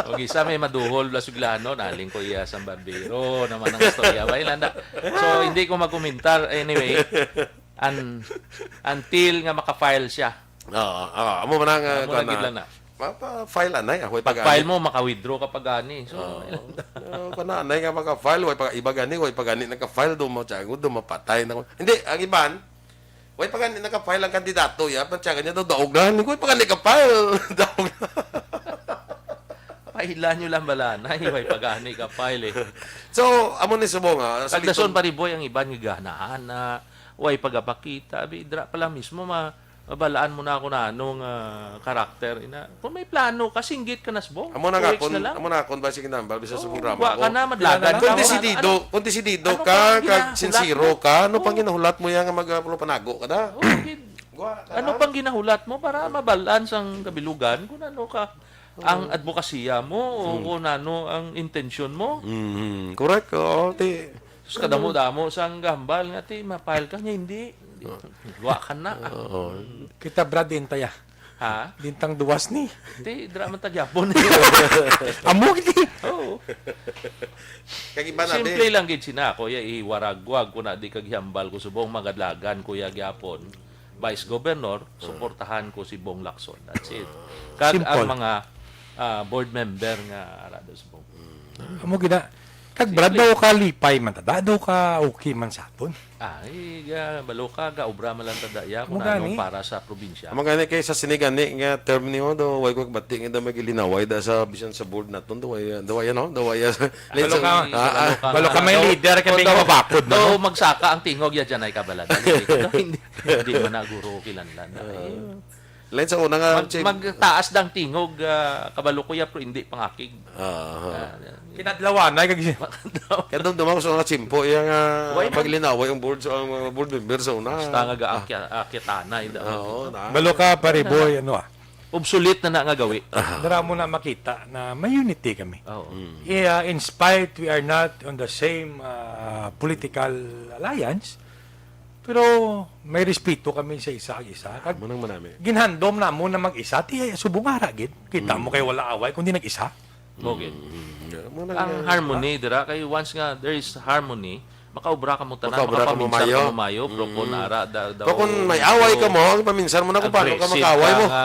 Og isa may maduhol bala suglano, naling ko iya sa barbero naman ang istorya ba, ilanda. So, hindi ko magkomentar. Anyway, un-, until nga maka-file siya. Oo, oo. Amo man ang, uh, Amo kuwan na gid na. lang na. Mapa-file anay, ah, way Pag-file pag-ani. mo, maka-withdraw ka pa gani. So, Oo. Pero kana anay nga maka-file, way pag iba gani, way pag-ani naka-file, do mo tiyago, do mapatay na ko. Hindi, ang iban, way pag-ani naka-file ang kandidato, ya, pag tiyaga niya daw daog na, hindi ko way pag-ani ka-file. Daog na. Paila nyo lang bala na, way pag-ani ka-file, eh. So, amo ni subong, ah, sa Pagdason litong pa rin, boy, ang iban nga ganahan na, way pagapakita, abi, dra pa lang mismo, ma-, mabalaan mo na ako na anong, ah, karakter, ina. Kung may plano ka, singgit ka na, subong. Amo na Two nga, weeks kung, na lang. amo na, kung ba, sige na, balbisa sa Oh, programa wa ko. ka na, Kung madlagan ka na. desidido, Ano kung desidido Ano ka, pang kag ginahulat sincero mo? ka, ano pang Oh. ginahulat mo yan nga mag-, ah, panago ka na? Oh, gid. Wa ka Ano na. pang ginahulat mo para mabalaan sang kabilugan kung ano ka, ang Oh. advokasya mo o Hmm. kung ano ang intensyon mo? Mhm. Correct. Oo, ti- Sus, kadamo-damo sang gahambal nga, ti, ma-file ka niya, hindi. Hindi. Ah. Wa ka na. Oo. Kita, Brad, din taya. Ha? Dintang duwas ni. Ti, dra man tagyapon. Amo gid. Oo. Kag iba na, Simple be. lang gid sina, kuya, iwaragwag ko na di kag hambal ko subong magadlagan, kuya, gyapon. Vice Governor, Ah. suportahan ko si Bong Lacson. That's it. Ah. Kag Simple. ang mga, ah, board member nga ara do subong. Mm. Amo gid na. Kag Brad, Simple. daw ka lipay man ta, da-, daw ka okay man sa aton. Ay, ga, balo ka, ga obra man lang ta daya kung Amo anong gani. para sa probinsya. Amo gani kay sa sini gani nga term niyo, daw way ko bati nga daw magilinaway da sa bisan sa board naton, daw way, daw way, ano, daw way, Balo ka. ah, ah. Balo ka may Daw, leader, kay may daw, nga mabakod, daw no? magsaka ang tingog ya dyan ay kabalad. Hindi, hindi, hindi man na guro kilanlan. Ay. Ah. Lain sa una nga, Mag-, Chief. magtaas dang tingog, ah, kabalo ko ya, pero hindi pangakig. Aha. Ah, Kinadlawan, ay, kag- Kaya dumduma ko sa una, Chimpo, iya nga Why not? paglinaway ang board sa, ang mga board member sa una. Basta nga ga-, Ah. akya-, akyatanay, da. Oo, na. Balo ka, pare boy, ano, ah? Obsolete na na nga gawi. Aha. Dara mo na makita na may unity kami. Oo. Mm. Yeah, in spite we are not on the same, ah, political alliance, Pero may respeto kami sa isa kag isa. Kag Amo nang manami. Ginhandom namon na mag-isa, ti subong ara gid. Kita mo Mm. kay wala away kundi nag-isa. Mo gid. Mm, mm, mm. Amo nang, Ang ah, harmony dira, kay once nga there is harmony, makaobra kamo tanan, Makaobra kamo makapaminsan mayo. kamo mayo, pero kung Mm. ara, da-, Pero kung daw may away ka mo, paminsar mo na kung paano ka aggressive makaaway ka mo. nga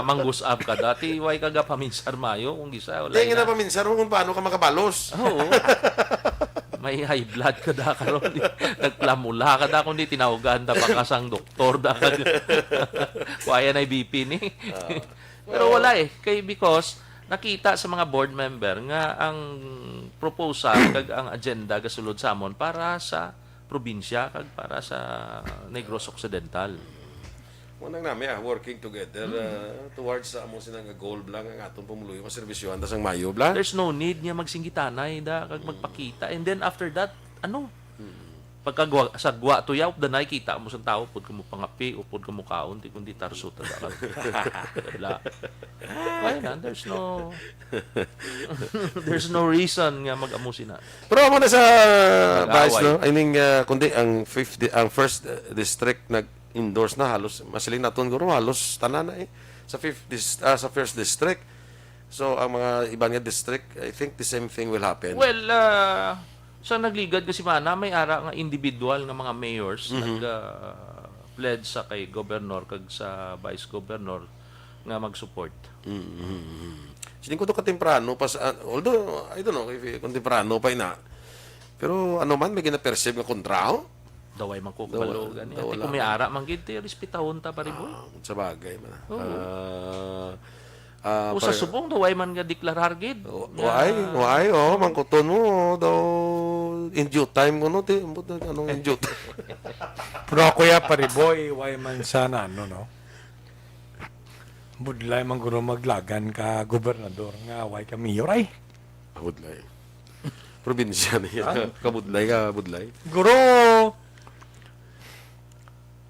mangusap ka dati, way ka ga paminsar mayo, kung gisa, wala Di nga na. na paminsar mo kung paano ka makabalos. Oo. May high blood ka da karon. Nagplamula ka da, kundi tinawagan da pa ka sang doktor da. Kuya na B P ni. Ah. Pero Well, wala eh. Kay because nakita sa mga board member nga ang proposal kag ang agenda gasulod sa amon para sa probinsya kag para sa Negros Occidental. Mo nang nami, ah, working together, Mm. ah, towards sa among sina nga goal bla nga atong pumuluyo, maserbisyohan ta sang mayo bla. There's no need nga magsinggitanay da kag Mm. magpakita. And then after that, ano? Mm. Pagkagwa, sa gwa to yaw, danay kita mo sang tawo, pud kamo pangapi, o pud kamo kaon, ti kundi tarso ta da kag bla. Why na? There's no, there's no reason nga mag-amo sina. Pero amo na sa Nag-away. Vice, no? I mean, uh, kundi ang fifth di-, ang first, uh, district nag-endorse na halos, masiling naton guro, halos tanan na eh. Sa fifth dis-, ah, sa first district. So, ang mga iban nga district, I think the same thing will happen. Well, uh, sa nagligad nga semana, may ara nga individual nga mga mayors Mm-hmm. nag, uh, pledge sa kay governor kag sa vice governor nga mag-support. Mm-hmm. Siling ko to katemprano pa sa, although, I don't know if, kung temprano pa ina. Pero ano man, may ginaperceive nga kontraho? Daway man ko Dawa-, kabalo gani. Ati dawala kung may ka. ara man gid, ti respetahon ta, pare boy. Ah, sa bagay man. Oo. Ah, ah, Kung sa pare- subong, daway man nga deklarar gid. Wa-, Nga why? Why? Oh, mangkuton mo, daw, in due time ko, no? Ti, ambot na, anong in due time? Pero ako ya, pare boy, why man sana, ano, no? Budlay man guro maglagan ka gobernador nga why ka mayor, ay? Budlay. Probinsya niya. Ah? Kabudlay ka, budlay. Guro,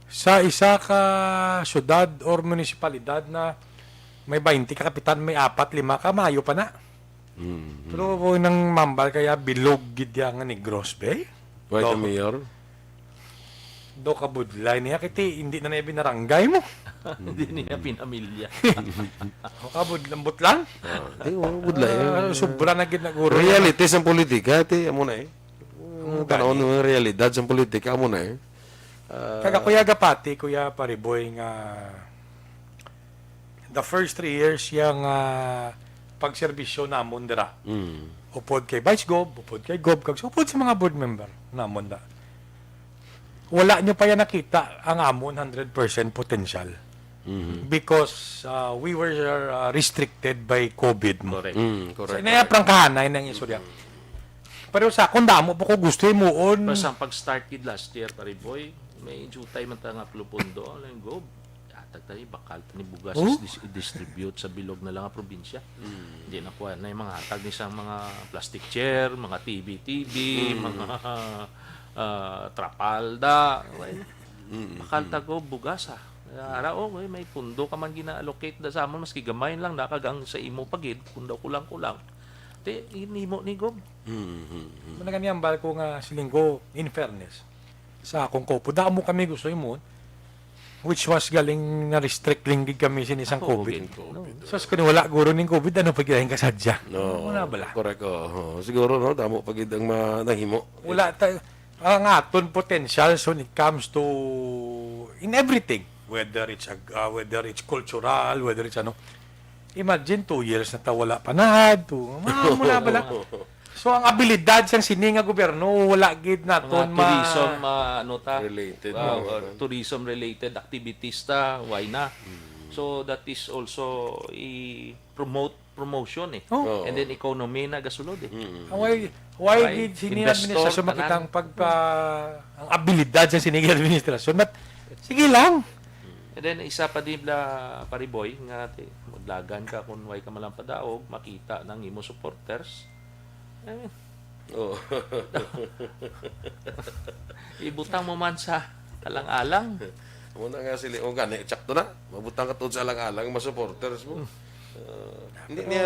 sa isa ka syudad or munisipalidad na may baynte ka kapitan, may apat, lima ka, mayo pa na. Mm, mm. Pero nang mambal kaya bilog gid ya nga Negros, be? Why ka Do-, mayor? Do ka budlay niya, kiti, hindi na niya binarangay mo. Hindi niya pinamilya. Kabud-, lambot lang. Ah, di, oh, budlay. Ah, sobra na gid na guro. Reality sa politika, ti, amo na eh. Ang Ang tanawon gani. Ng realidad sa politika, amo na eh. Ah, Kaga Kuya Gapati, Kuya Pariboy, nga the first three years yang, ah, pagserbisyo namon dira. Mm. Upod kay Vice Gov, upod kay Gov, kag upod sa mga board member namon da. Wala nyo pa yan nakita ang amon hundred percent potential. Mhm. Because, ah, we were, ah, restricted by COVID mo. Correct. Mm, correct, So, correct. Inaya prangkahanay nang istorya. Pero sa akon, damo po ko gusto himuon. Pero sa pag-start gid last year, Pariboy, may jutay man ta nga plupundo, ano yung Gov? Atag tayo, bakal ta ni bugas Oh? is dis-, i-distribute sa bilog na lang nga probinsya. Mm. Hindi na kuha na yung mga hatag ni sang mga plastic chair, mga T V, T V, Mm. mga, ah, trapalda. Well, Mm, bakal mm. ta ko bugas, ha. Ara, oh, eh, may pundo ka man gina-allocate da sa amon, maski gamay lang, nakag ang sa imo pagid, kung daw kulang-kulang. Te, inimo ni Gov. Mm, mm, mm. Muna gani ang bal ko nga siling ko, in fairness, sa akong kopo, damo kami gusto imon, which was galing na-restrict lang gid kami sin isang Ako, COVID. COVID. COVID. No. Sus, kung wala guro ning COVID, ano pa gid ang kasadya? No, Wala bala. correct, oh. Oh, siguro, no, damo pa gid ang ma-, nahimo. Wala ta-, ang aton potential when it comes to, in everything, whether it's ag-, ah, whether it's cultural, whether it's ano, imagine two years na ta wala panahad, to, mga wala bala. So, ang abilidad sang sini nga gobyerno, wala gid naton Mga ma- tourism, ah, ano ta? Related, Ah, no? or tourism related activities ta, why na? Mm. So, that is also i-promote, promotion eh. Oh. Oo. And then economy na gasulod eh. Mm. Ah, why, why Why? Gid sini Investor, administrasyon makita tanan. ang pagpa-, ang abilidad sa sini nga administrasyon? But, sige lang. And then, isa pa di bla, Pariboy, nga ti, maglagan ka kung way ka malang padaog, makita ng imo supporters. Eh, Oh. Ibutang mo man sa alang-alang. Muna nga sili, o gani, tsakto na. Mabutang ka tuod sa alang-alang, mga supporters mo. Hmm. Ah, hindi Pero niya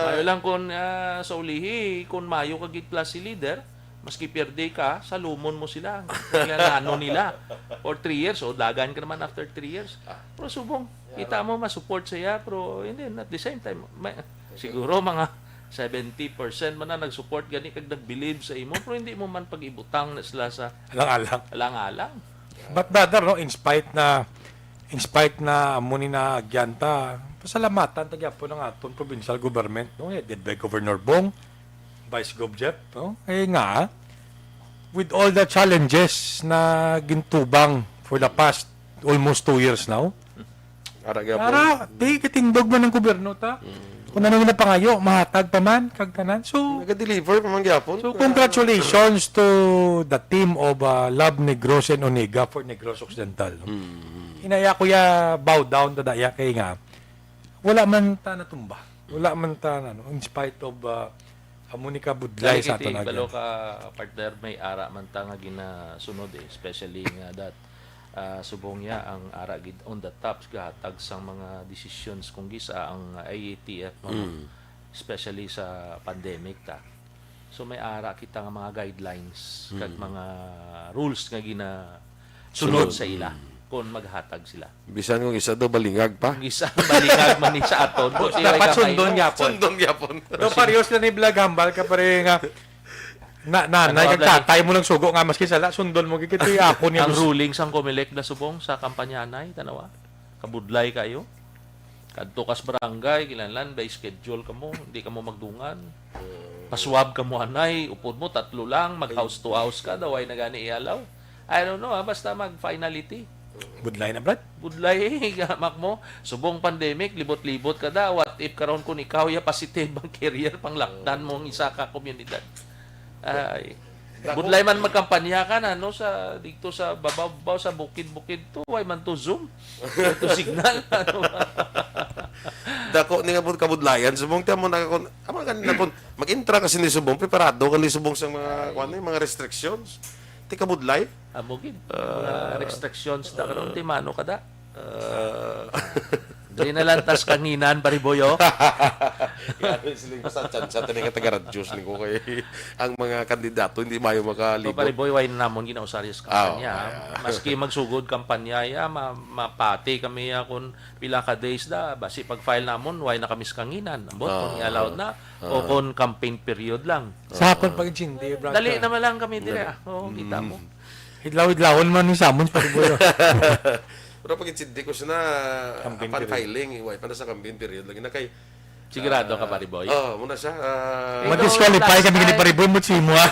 mayo lang kung, ah, sa ulihi, kung mayo ka gid klase leader, Maski pierde ka, salumon mo sila. Kailangan ano nila. For three years, o dagan ka naman after three years. Pero subong, kita mo, masupport siya, pero hindi, at the same time, may, siguro mga seventy percent man na nag-support gani kag nag-believe sa imo, pero hindi mo man pag-ibutang na sila sa Alang-alang. alang-alang. But brother, no, in spite na in spite na amo ni na agyanta, pasalamatan ta gyapon ang aton provincial government, no? Headed by Governor Bong, Vice Gov Jeff, no? Eh nga, with all the challenges na gintubang for the past almost two years now, Ara gyapon. Ara, di katindog man ang gobyerno ta. Kung ano nga pangayo, mahatag pa man kag tanan. So, Naga-deliver pa man gyapon. So, congratulations to the team of, uh, Love Negros and Onega for Negros Occidental, no? Inaya ko ya bow down ta daya kay nga wala man ta natumba. Wala man ta na, no? In spite of, uh, amo ni kabudlay Dali sa kiti aton balo agyan. Ka partner, may ara man ta nga ginasunod eh, especially nga that, ah, subong niya ang ara gid on the top gahatag sang mga decisions kung gisa ang I A T F, no? Especially sa pandemic ta. So may ara kita nga mga guidelines kag mga rules nga gina sunod Sunod. Sa ila kung maghatag sila. Bisan kung isa do balingag pa. Kung isa balingag man ni sa aton, Dapat sundon niya po. Sundon niya po. Do parehas na ni Vlog, hambal ka pare nga na, na, Ano, na, tatay mo lang sugo nga maski sala, sundon mo gigit ako niya. Ang ruling sang Comelec na subong sa kampanyanay, tanawa. Kabudlay kayo. Kadto kas barangay, kinahanglan may schedule kamo, hindi kamo magdungan. Paswab kamo anay, upod mo tatlo lang, mag house to house ka, daway na gani ihalaw. I don't know, ah, basta mag finality. Budlay na, Brad. Budlay, gamak mo. Subong pandemic, libot-libot ka da. What if karon kun ikaw ya positive ang carrier, pang lockdown mo ang isa ka komunidad? Ay. Dako. Budlay man magkampanya ka na, no, sa, dito sa babaw, babaw sa bukid-bukid to, way man to Zoom, way to signal, ano ba? Dako ni nga bud-, kabudlayan, subong ti amo na kun, amo na kun, mag-intra ka sini subong, preparado ka ni subong sa mga, kuwan, eh, mga restrictions. Ti kabudlay. Amo gid. Ah. Mga restrictions na karon, ti mano ka da? Ah. Dili na lang tas kanginan, Pariboy, oh. Kaya ano yung siling ko sa tsansa, tani nga taga-radyo, siling ko kay ang mga kandidato hindi mayo makalibot. Pariboy, way na namon ginausarya sa Ah, kampanya, okay. Maski magsugod kampanya, ya, ma-, mapati kami, ya, kung pila ka days da, basi pag-file namon, way na kami sa kanginan. Ambot, Ah. Kung i-allow na, o Ah. Kung campaign period lang. Sa akon Ah. pag-intindi, brad, Dali ka. Naman lang kami dire, Dali. Ah. Oo, kita mo. Mm. Hidlaw-hidlawon man ni Samon, Pariboy, oh. Pero pag-intindi ko siya na, Campaign upon period. Filing, iway pa na sa campaign period. Lagi na kay, Sigurado ka, ah, Pariboy? Oh, muna siya, ah, Ikaw, Ma-disqualify last kami ni time. Pariboy, mo si mo, ah.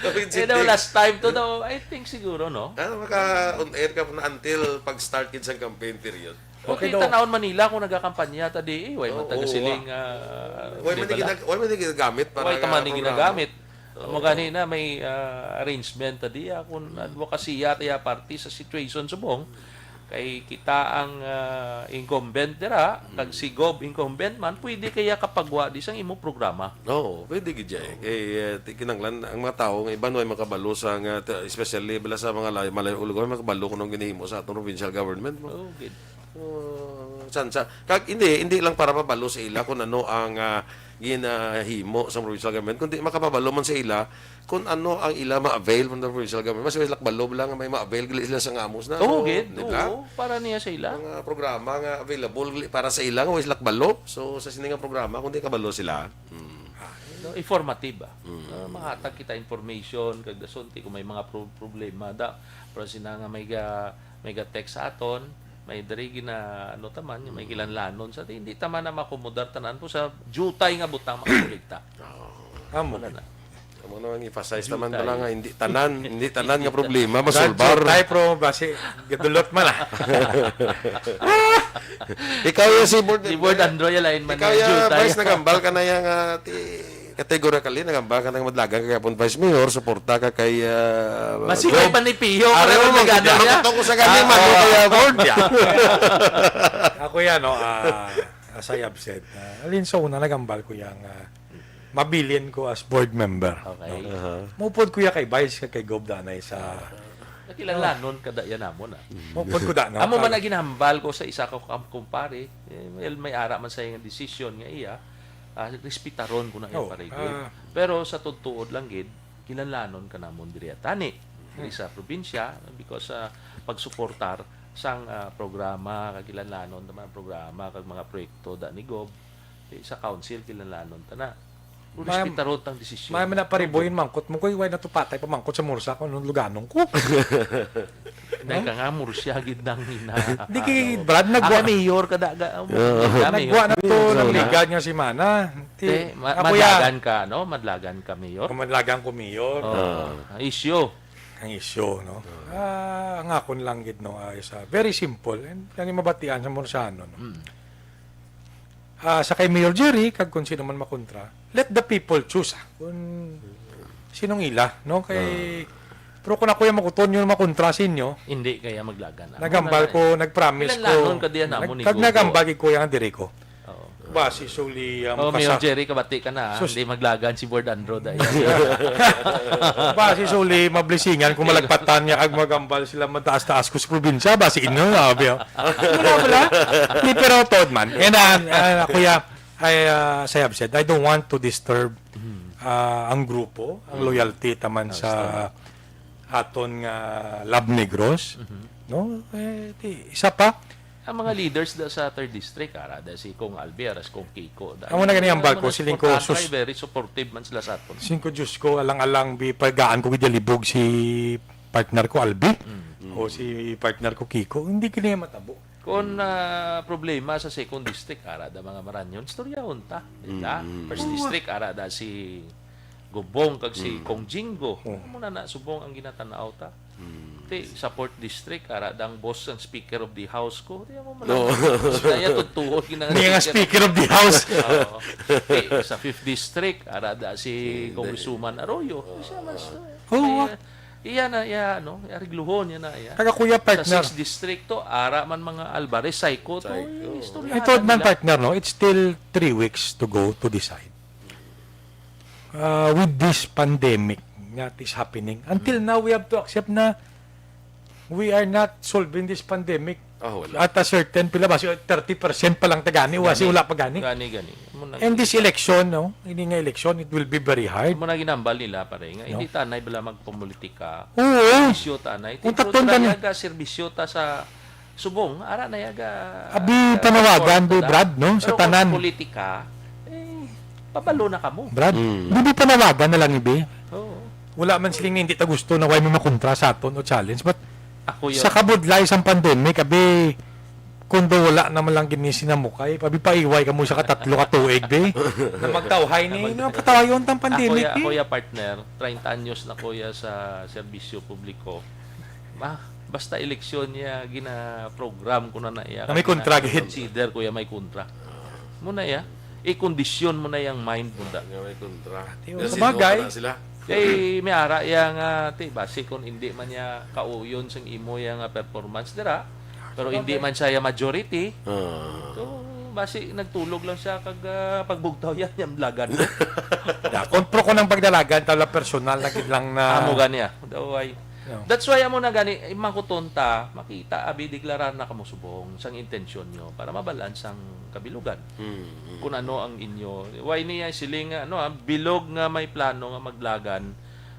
Pag-intindi. Eh, daw last time to daw, I think siguro, no? Ah, maka-on air ka na until pag-start gid sa campaign period. Okay Okay, daw. Tan-awon Manila kung nagakampanya ta di, eh, way man Oo, taga oo, siling, ah. Ah, Way man di bala? Ginag-, way man ginagamit para Way ta man nga ni programa. Ginagamit. Oo. Amo gani na may, ah, arrangement ta di, ah, kung Mm. advokasya ta ya parte sa situation subong. Kay kita ang, ah, incumbent dira, kag Mm. si Gov incumbent man, pwede kaya kapagwa di sang imo programa. Oo, pwede gid, Jay. Oo. Kay, eh, ti-, kinanglan, ang mga tao nga iban way makabalo sa nga, t-, especially bala sa mga lay-, malayo lugar, makabalo kung anong ginahimo sa atong provincial government, no? Oo, gid. Oh, tsansa. Kag hindi, hindi lang para mabalo sa ila kung ano ang, ah, ginahimo sa provincial government, kundi makapabalo man sa ila kung ano ang ila ma-avail from the provincial government. Mas sila kabalo lang nga may ma-avail gali sila sa ngamos na. Oo, So, gid. Di ba? Oo, para niya sa ila. Mga programa nga available gali para sa ila nga way sila kabalo. So, sa sini nga programa, kung di kabalo sila. Hmm. No, informative, ah. Mm. Ah, mahatag kita information, kag dason ti kung may mga pro-, problema, da, pero sina nga may ga-, may ga-text sa aton, may diri gina, ano taman, may Mm. gilanlanon sa, hindi taman na makomodar tanan po sa jutay nga butang makakolekta. Oo. Amo. Wala na. Amo na ang emphasize taman Jutay. Pala nga, hindi tanan, hindi tanan nga problema, Brad, masolbar. Jutay, pero basi, gadulot man, ah. Ikaw yung si Board Si Board Androy, alignment Ikaw niya, yung jutay. Vice, nagambal ka na yung, ah, ti-, categorically, nagambal ka ng madlagan kay Apon Vice Mayor, suporta ka kay, ah, Mas Gov. Higay pa ni Piyo, Ari, pero oh, nagano maganda niya. Ako to ko sa galing, Ah, man, oh. Kaya board niya. Ako yan, no, ah, as I have said, ah, alin sa una, nagambal ko yang, ah, mabilin ko as board member. Okay. No? Aha. Mupod ko ya kay Vice, kay Gov Danay sa Nakilanlanon ka da yan namon, ah. Mupod ko da, no? Amo man Kag- ang ginhambal ko sa isa ka kam-, kumpare, eh, well, may ara man sa iyang desisyon nga iya. Ah, respetaron ko na iya, oh, pare Goy. Ah. Pero sa tuod-tuod lang gid, kinahanglanon ka namon diri tani, diri sa probinsya, because, ah, pagsuportar sang, ah, programa, kag kinahanglanon naman ang programa, kag mga proyekto da ni Gob, eh, sa council, kinahanglanon ta na. Kung respetaron tang desisyon. May man na pariboy in mangkot mo, Goy, why na to patay pa mangkot sa mursa ko, nung luganon ko. Nay ka nga, mursa gid nang ina. Di kay Brad, nagwa- Ang mayor ka da, ga-, Oo. Nagwa na to, so, ng ligad nga semana. Ti-, Te, ma-, ako ya. Madlagan ka, no? Madlagan ka, mayor. Oh, madlagan ko, mayor. Oh, ang isyu. Ang isyu, no? Ah, ang akon lang gid, no, ay sa very simple. And kani mabatian sa Murciano, no? Mm. Ah, sa kay Mayor Jerry, kag kung sino man makontra, let the people choose, ah, kung sinong ila, no? Kay, pero kung ako yung makuton, yung makontra sa inyo, hindi kaya maglagan. Nagambal ko, nagpromise ko. Kinahanglanon ka diyan, nag-, amo ni kag Gogo. Nagambal gid ko yung diri ko. Oo. Basi suli, ah, Oh, Mayor Jerry, kabati ka na, ah. Sus. Hindi maglagan si Board Andro dahil. Basi suli, mablisingan kung malagpatan niya kag magambal sila mataas-taas ko sa probinsya. Basi inyo, ah, biya. Wala, wala. Di, pero tuod man. And, ah, ah, kuya, I, ah, as I have said, I don't want to disturb, ah, ang grupo, ang loyalty taman sa aton nga Love Negros, no? Eh, di, isa pa, ang mga leaders da sa third district, ara da si Kong Albi, ara si Kong Kiko, da. Amo na gani ang bal ko, siling ko, sus, very supportive man sila sa aton. Singko, Diyos ko, alang-alang bi, pagaan ko gid libog si partner ko, Albi, o si partner ko, Kiko. Hindi kini matabo. Kung, ah, problema sa second district, ara da mga Maranyon, istoryahon ta. Di ba? First district, ara da si Gobong kag si Kong Jingo. Amo na na, subong ang ginatanaw ta. Ti, sa fourth district, ara dang boss ang Speaker of the House ko. Di mo man. Kaya tutuod gina-, Niya nga Speaker of the House. Oo. Ti, sa fifth district, ara da si Congresswoman Arroyo. Siya mas, oh, iya na, iya, ano, iya, arigluhon, iya na, iya. Taga kuya, partner. Sa sixth district to, ara man mga Alvarez, Saiko to. Saiko. Istorya. Ito man, partner, no? It's still three weeks to go to decide. Uh, with this pandemic that is happening, until now, we have to accept na we are not solving this pandemic. Ah, wala. At a certain, pila ba, si thirty percent pa lang tagani, wala pa gani. Gani, gani. And this election, no? Ini nga election, it will be very hard. Amo na ginambal nila, pare, nga hindi tanay bala magpamulitika. Oo. Serbisyo tanay. Kung tatun ta na, serbisyo ta sa subong, ara na yaga. Abi, panawagan, Brad, no? Sa tanan. Pero kung politika, eh, pabalo na kamo. Brad, di bi panawagan na lang, ibi? Oo. Wala man siling hindi ta gusto na way may makontra sa aton o challenge, but sa kabudlay sang pandemic, abi, kung daw wala naman lang gini sinamukay, abi, paiway kamo sa katatlo ka tuig, bi. Na magtawhay ni, na magtawhay, yung tang pandemic, bi. Ako ya, partner, treinta anyos na ko ya sa serbisyo publiko. Ma, basta eleksyon niya gina-program ko na na iya. Na may kontra, gid. Consider ko ya may kontra. Mo na iya. I-condition mo na yang mind mo da. Nga may kontra. Sabagay. Kay may ara iya nga, ti, basi kung hindi man niya kauyon sang imo iya nga performance dira, pero hindi man siya majority. So, basi nagtulog lang siya kag, ah, pagbugtaw yan, yan lagan. Da, kontro ko ng pagdalagan, tala personal na gid lang na. Amo gani, ah. Daw ay. No. That's why amo na gani, eh, makuton ta, makita, abi, deklarar na kamo subong sang intensyon nyo para mabalaan sang kabilugan. Mm, mm. Kung ano ang inyo, why niya siling nga, ano, ah, bilog nga may plano nga maglagan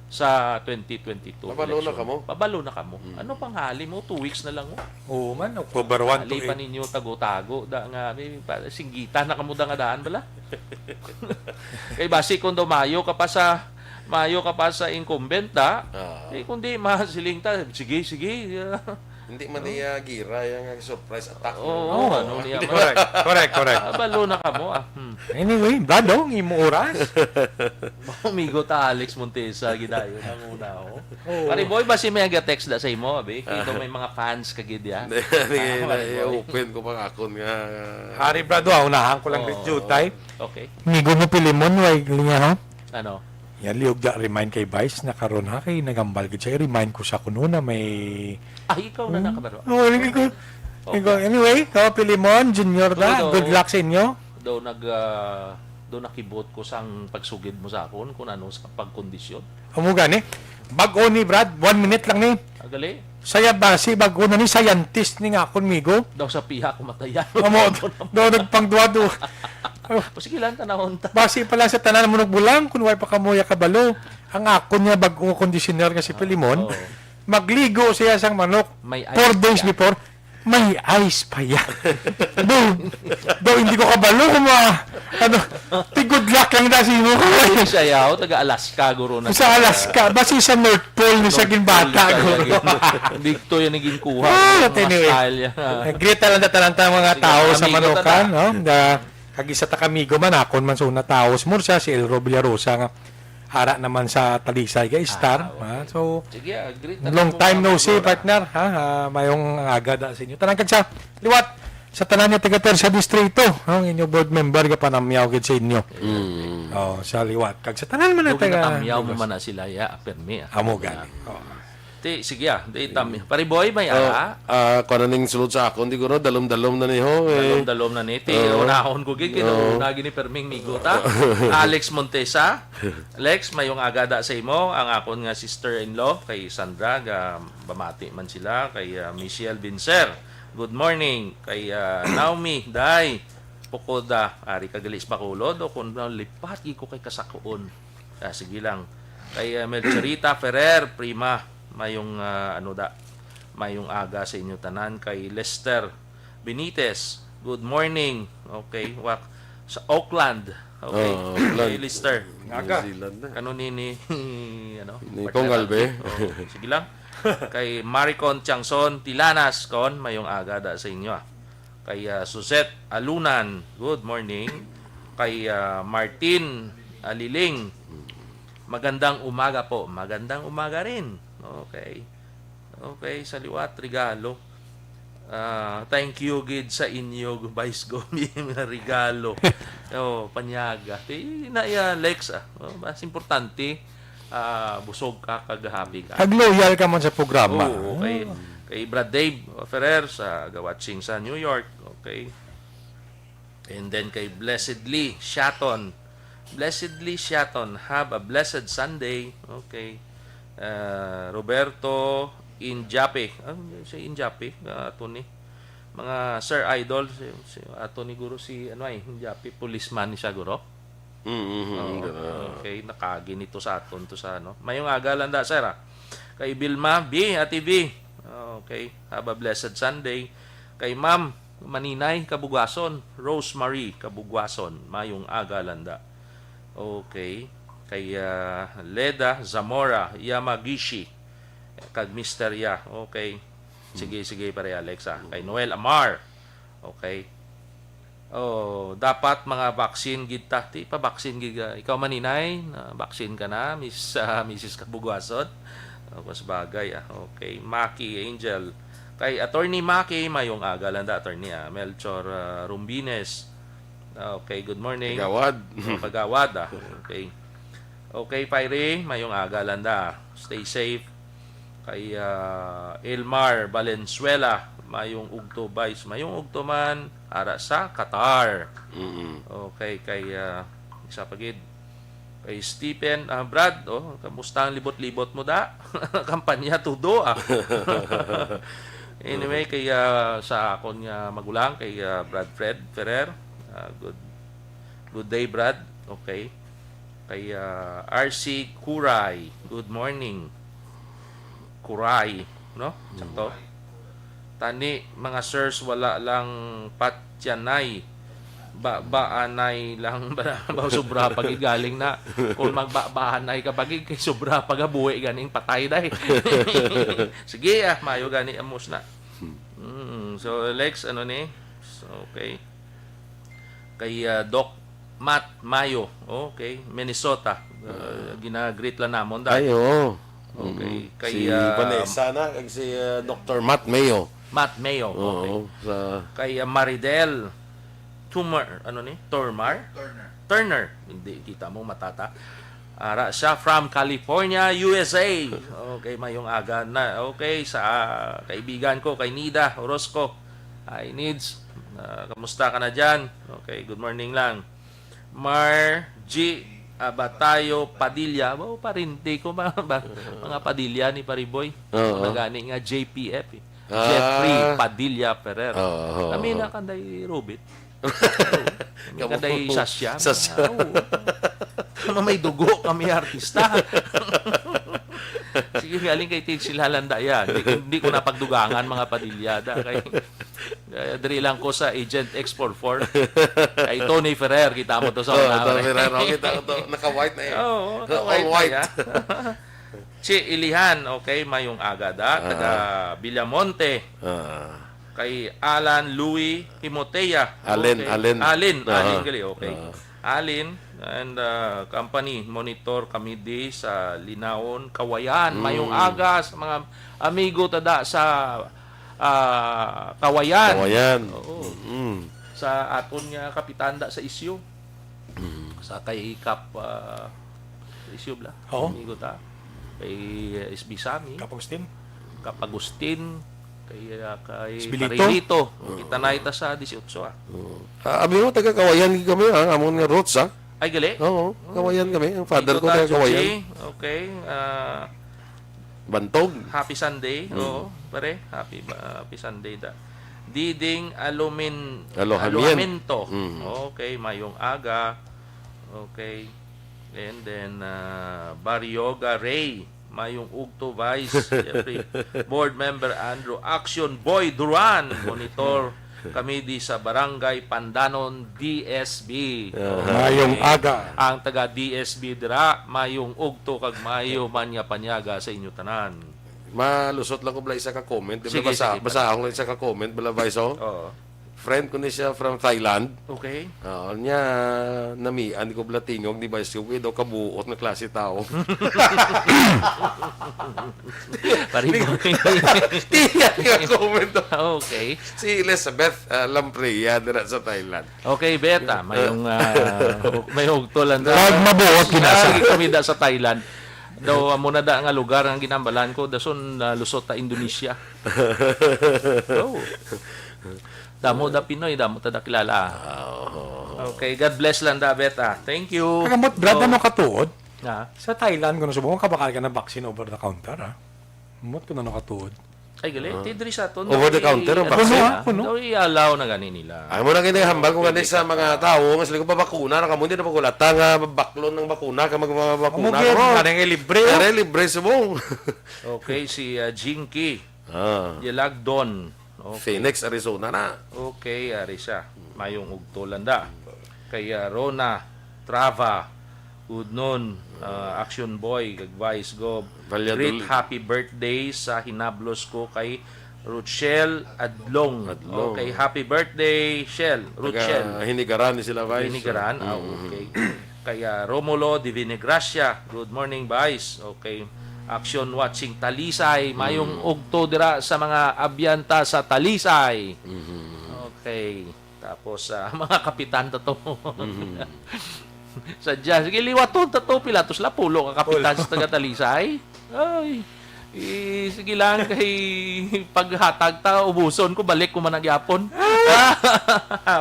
sa twenty twenty-two election. Pabalo na kamo? Pabalo na kamo. Mm. Ano pang hali mo? Two weeks na lang mo. Oo man, October one to eight. Hali pa ninyo tago-tago, da nga, may pa-, singgitan na kamo da nga daan, bala? Kay basi kung daw mayo ka pa sa, mayo ka pa sa incumbent, da? Ah. Eh, kung di, masiling ta, sige, sige. Hindi man iya gira, iya nga surprise attack. Oo, ano niya man. Correct, correct, correct. Ah, balo na kamo, ah. Hmm. Anyway, Brad, oh, ang imo oras. Amigo ta, Alex Montesa, gidayon ang una, oh. Oo. Pare Boy, basi may aga-text da sa imo, abi? Kay daw may mga fans ka gid, ya? Hindi, hindi, Ah, hindi, Pare Boy. Open ko pang akon nga. Hari, Brad, oh, unahan ko lang Oo. Gid, Jutay. Okay. Amigo mo, Pilimon, way linya, ha? Ano? Yan, liog da, remind kay Vice na karon, ha, kay nagambal gid siya. I-remind ko sa kuno na may Ay, ikaw na Hmm? nakabaro. Oh, hindi ko. Okay. Ikaw, anyway, ikaw, Pilimon, Junior da, Tuloy daw. Good luck sa inyo. Daw nag, ah, daw nakibot ko sang pagsugid mo sa akon kung ano sa pagkondisyon. Amo gani. Bag-o ni, Brad, one minute lang ni. Agali. Saya basi, bag-o na ni scientist ni nga akon migo. Daw sa piha ko matayan. Amo, daw nagpangduwa-duwa. O, sige lang, tanahon ta. Basi pala sa tanan mo nagbulang, kung way pa kamo ya kabalo. Ang akon nga bag-o conditioner nga si Pilimon, Oo. magligo siya sang manok May four ice days siya. before, may ice pa yan. Do, do, hindi ko kabalo kung ma-, ano, ti good luck lang na sa imo. Hindi siya yaw, taga Alaska, guro na Sa siya. Alaska, basi sa North Pole ni sa North Pole ginbata, siya, guro. Gin-, dito yan ang ginkuha, Ah, mga anyway. style yan. Eh, greet na lang na tanan ta mga Sige, tao sa amigo ta Manokan, ta. no? Da, kag isa ta kamigo man, akon man sa una tao, si Murcia, si Elro Villarosa, nga ara naman sa Talisay, kay Star, Ah, okay. ha? So, Sige, ah, greet na long lang mo, time no mga see, brother. partner, ha? Ah, mayong aga da sa inyo. Tanan kag sa liwat, sa tanan nga taga Tercia Distrito, ang inyo board member, nga panamyaw gid sa inyo. Mm. Oh, sa liwat. Kag sa tanan man nga Daw taga ginatamyaw mo Negros. man na sila, ya, permi, ah. Amo gani. Oh. Ti, sige, ah, di tam-, Pare Boy, may Oh, ara? ah, kuwan na ning sulod sa akon, di ko, no? Dalom-dalom na ni ho, eh. Dalom-dalom na ni. Ti, Oo. unahon ko gid, Oo. kinauna gini perming migo ta. Alex Montesa. Lex, mayong aga da sa imo. Ang akon nga sister-in-law, kay Sandra, ga, bamati man sila, kay, ah, Michelle Binser. Good morning. Kay, ah, Naomi, Day, Pukoda, ari ka gali sa Bacolod, o kung lipat gid ko kay Kasakuon. Ah, sige lang. Kay, ah, Melchorita Ferrer, prima, mayong, ah, ano da, mayong aga sa inyo tanan. Kay Lester Benitez, good morning. Okay, wak-, sa Auckland. Okay, Oo, Auckland. Kay Lester. New Aga. Zealand na. Kano ni, ni, ano, Ni partner Kong Albe. Albe. Oh, sige lang. Kay Maricon Tiangson Tilanas, kon, mayong aga da sa inyo, ah. Kay, ah, Suzette Alunan, good morning. Kay, ah, Martin Aliling, magandang umaga po. Magandang umaga rin. Okay. Okay, sa liwat, regalo. Ah, thank you gid sa inyo, Vice Gomi, nga regalo. Oh, panyaga. Ti, na iya, Lex, ah. Oh, mas importante, ah, busog ka, kag happy ka. Kag loyal ka man sa programa. Oo, kay, Ah. kay Brad Dave Ferrer sa ga-watching sa New York. Okay. And then kay Blessedly Shaton. Blessedly Shaton, have a blessed Sunday. Okay. Ah, Roberto Injape. Ah, si Injape, ah, ato ni. Mga Sir Idol, si, si, ato ni guro si, ano ay, Injape, policeman ni siya, guro. Mm, mm, mm, Oo, guro. Okay, nakagi nito sa aton to sa, ano. Mayong aga lang da, sir, ah. Kay Vilma B, Ate V. Okay, have a blessed Sunday. Kay Ma'am Maninay Kabugwason, Rosemary Kabugwason, mayong aga lang da. Okay. Kay, ah, Leda Zamora Yamagishi, kag Mister Ya. Okay. Sige, sige, pare Alex, ah. Kay Noel Amar. Okay. Oh, dapat mga vaccine gid ta. Ti pa vaccine gid, ah, ikaw, Maninay, na vaccine ka na, Miss, ah, Missus Kabugwason. Oh, mas bagay, ah. Okay. Maki Angel. Kay Attorney Maki, mayong aga lang da, Attorney, ah. Melchor, ah, Rumbines. Ah, okay, good morning. Kagawad. Oh, Kagawad, ah. Okay. Okay, Fiery, mayong aga lang da. Stay safe. Kay, ah, Elmar Valenzuela, mayong ugto, Vice. Mayong ugto man, ara sa Qatar. Mm-mm. Okay, kay, ah, isa pa gid. Kay Stephen, ah, Brad, oh, kamusta ang libot-libot mo da? Kampanya, tudo, ah. Anyway, kay, ah, sa akon nga magulang, kay, ah, Brad Fred Ferrer, ah, good, good day, Brad. Okay. Kay, ah, R C Kuray, good morning. Kuray, no? Sakto? Tani, mga sirs, wala lang patyanay. Babaanay lang ba, ba sobra pa gid galing na. Kung magbabaanay ka pa gid, kay sobra pa gabuhi ganing patay, day. Sige, ah, mayo gani amos na. Mm, so, Lex, ano ni? So, okay. Kay, ah, Doc Matt Mayo, okay, Minnesota. Ah, gina-greet lang namon, da. Ay, oo. Okay. Mm. Kay, Si ah, Vanessa na, kag si, ah, Doctor Matt Mayo. Matt Mayo, okay. Oo, sa Kay, ah, Maridel Tumor, ano ni? Tormar? Turner. Turner. Hindi, kita mo, matata. Ara siya from California, U S A. Okay, mayong aga na. Okay, sa, ah, kaibigan ko, kay Nida Orozco. Hi, Nids. Ah, kamusta ka na dyan? Okay, good morning lang. Mar G Abatayo Padilla. Oh, parente ko, mga, ba-, mga Padilla ni Pariboy. Oo. Mga gani nga J P F eh. Ah. Jeffrey Padilla Ferrer. Oo, oo, Kami oo. na kanday Robit. Oo. Kami Kamo kanday po. Sasya. Sasya. Oo. Kami may dugo, kami artista. Sige, galing kay Tig Silhalan da yan. Di, di ko na pagdugangan, mga Padilla da. Kay, eh, diri lang ko sa Agent X four four. Kay Tony Ferrer, kita mo to sa Oh, una, Tony pre. Ferrer, oh, kita ko to. Naka-white na eh. Oo, All naka-white na white. Ya. Si Ilihan, okay, mayong aga da, Ah. taga Villamonte. Ah. Kay Alan Louis Timotea. Allen, Okay. Allen. Allen, Ah. Allen gali, okay. Ah. Allen and, ah, company, monitor kami di sa Linaon, Kawayan. Mayong Mm. aga sa mga amigo tada sa, ah, Kawayan. Kawayan. Oo. Mm. Sa aton nga kapitan da sa isyu. Mm. Sa kay Kap, ah, Isyu bla. Oo. Amigo ta. Kay, uh, S B Sammy. Kap Agustin. Kap Agustin. Kay, uh, kay Esbilito. Parilito. Kita na ita sa dieciocho, ah. Oo. Ah, abi mo, taga Kawayan kami, ah, amon nga roots, ah. Ay, gali? Oo, Oo. Kawayan kami. Ang father Amigo ko ta, taga Kawayan. Chuchi. Okay. Ah, Bantog. Happy Sunday. Mm. Oo, pare. Happy, happy Sunday da. Diding Alumin-, Alohamien. Aluhamento. Mm. Okay, mayong aga. Okay. And then, ah, Barrioga Ray, mayong ugto, Vice Jeffrey. Board Member Andrew, Action Boy Duran, monitor kami di sa Barangay Pandanon, D S B. Aha. Okay. Mayong aga. Ang taga D S B dira, mayong ugto kag mayo man nga panyaga sa inyo tanan. Malusot lang ko bala isa ka comment. Di ba Sige, basa-, sige, basahon ko lang isa ka comment, bala, Vice, oh? Oo. Friend ko ni siya from Thailand. Okay. Oo, niya, namian ko bala tingog ni Vice ko, eh, daw kabuot na klase tao. Pariboy. Tiyan nga comment. Okay. Si Elizabeth, ah, Lamprea, dira sa Thailand. Okay, Beth, ah, may yung, ah, may ugto lang. Pag mabuot, ginasa. Lagi kami da sa Thailand. Daw, amo na da nga lugar ang ginambalan ko, dason, ah, lusot ta Indonesia. Oh. Damo da Pinoy, damo ta da kilala. Ah, oo. Okay, God bless lang da, Beth, ah. Thank you. Kagamot, Brad, Oh. ano katuod? Nga? Sa Thailand, kung subong, kabakal ka na vaccine over the counter, ah. Mot ko na nakatuod. Ay, gali. Ah. Ti diri sa aton, Over the daw counter ang i-, vaccine? Kuno, ah, kuno. Daw i-allow na gani nila. Ay, mo na gani hambal ko gani Pwede sa ka mga pa. tao, nga sila ko babakuna, na kamo, hindi na pagulata nga baklon ng bakuna, ka magbabakuna Amo gyud, mo. Nga na nga libre, oh. Nga na libre subong. Okay, si, ah, Jinky. Ah. Yalagdon. Okay. Phoenix, Arizona na. Okay, ari siya. Mayong ugto lang da. Kay, ah, Rona Trava, good noon, ah, Action Boy, kag Vice Gov. Valladolid. Great happy birthday sa hinablos ko kay Rochelle Adlong. Adlong. Okay, happy birthday, Shell. Taga Rochelle. Hinigaran ni sila, Vice. Hinigaran? Ah, Mm. okay. Kay, ah, Romulo Divine Gracia, good morning, Vice. Okay. Action watching Talisay. Mayong Mm. ugto dira sa mga abyanta sa Talisay. Mhm. Okay. Tapos, ah, mga kapitan ta to. Mhm. Sadya, sige, liwaton ta to. Pilatos la, pulo ka kapitan Pulo. sa taga Talisay. Ay, eh, sige lang, kay paghatag ta, ubuson ko, balik ko man ang yapon.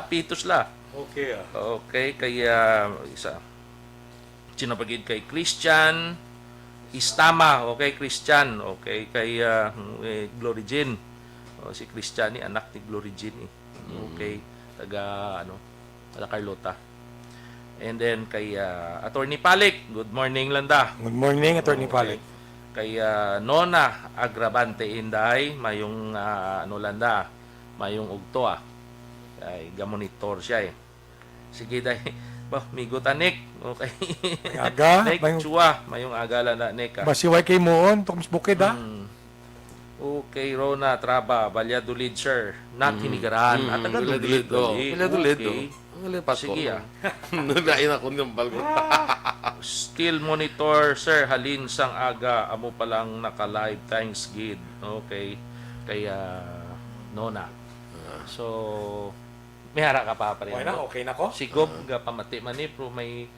Pitos la. Okay, ah. Okay, kaya isa. Sino pa gid kay Christian Istama, okay, Christian, okay, kay, ah, eh, Glory Jean. Oh, si Christian ni anak ni Glory Jean eh. Mm. Okay, taga, ano, taga Carlota. And then kay, ah, Attorney Palik, good morning lang da. Good morning, Attorney Okay. Palik. Kay, ah, Nona Agravante Inday, mayong, ah, ano lang da, mayong ugto, ah. Ay, gamonitor siya eh. Sige, day. Ba, migo ta, Nick. Okay. May aga, Nick may Chua, mayong aga lang na, Nick, ah. Basi way kay muon, tukos bukid, ah. Hmm. Okay, Rona Traba, Valladolid, sir. Not Mm. Hinigaran. Mm, Ah, taga Valladolid, Valladolid, oh. Valladolid. Valladolid, Okay. oh. Ang Valladolid, Pasko. Sige, ah. Nalain ako ng balko. Still monitor, sir. Halin sang aga, amo pa lang naka-live. Thanks, gid. Okay. Kaya, Nona. Ah. So, may ara ka pa, pare. Okay na, okay na ko. Si Gob, Ah. ga pamati man ni, pero may,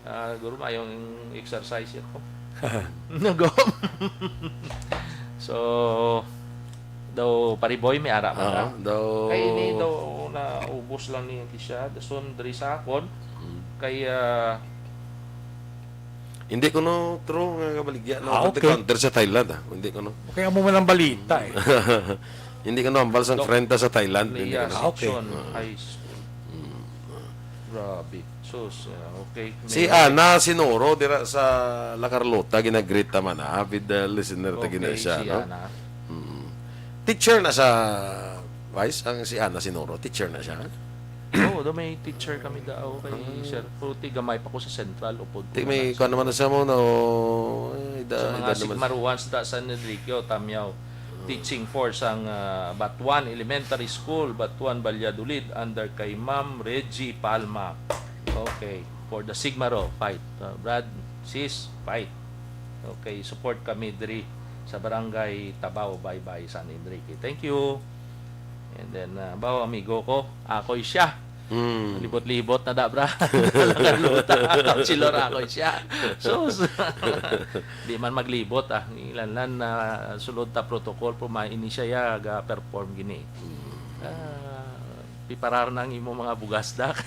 ah, guro, mayong exercise ako. Nagom. So, daw, Pariboy, may ara man Ah, na. daw. Kay ini daw, naubos lang ni siya. Dason, diri sa akon. Mm. Kay, ah, Hindi ko no true nga kabaligya no. Ah, over the okay. Counter sa Thailand, ah. Hindi ko no. Okay, amo man ang balita, eh. Hindi ko no ambal sang Doc friend ta sa Thailand. Hindi Leah ko no. Ah, okay. Sitson Ah. High School. Mm. Grabe. Sus, ah, okay. Si May Ana Sinoro dira sa La Carlota, ginagreet ta man, ah. Avid, ah, listener ta gina Okay, siya, si no? Ana. Mm. Teacher na sa Vice, ang si Ana Sinoro, teacher na siya. Oo, do may teacher kami daaw kay Ah. Sir. Pero ti gamay pa ko sa Central, upod ko Ti na may sa kuwan naman na siya mo, no? Eh, Sa da-, mga edad naman. Sigmaruan sa San Enriqueo, Tamyaw. Hmm. Teaching for sang, ah, Batuan Elementary School, Batuan, Valladolid, under kay Ma'am Reggie Palma. Okay, for the Sigmaro, fight. Ah, Brad, sis, fight. Okay, support kami diri sa Barangay Tabaw, Baybay, San Enrique. Thank you. And then, ah, bawo, amigo ko, ako'y siya. Hmm. Libot-libot na da, bra. Luta, Councilor, ako'y siya. Sus. Di man maglibot, ah. Ilan-lan na sulod ta protocol, pero mainis siya, ya, ga-perform gini. Hmm. Ah, piparar na ang imo mga bugas, dak.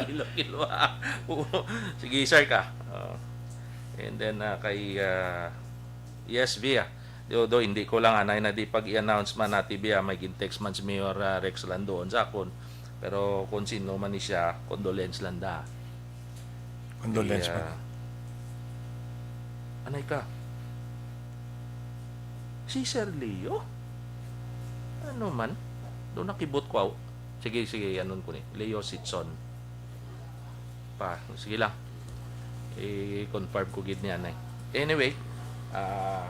Kilo-kilo, ah. Oo. Sige, sir ka. Oh. And then, ah, kay, ah, yes, Via. Do, do, hindi ko lang anay na di pag i-announce man natin biya, may gin-text man si Mayor, ah, Rex Landoon sa akon. Pero kung sino man ni siya, condolence lang da. Condolence Iya. Man. Anay ka. Si Sir Leo? Ano man? Do nakibot ko. Sige, sige, anon ko ni. Leo Sitson. Pa, sige lang. I-confirm ko gid niya, nay. Anyway, ah,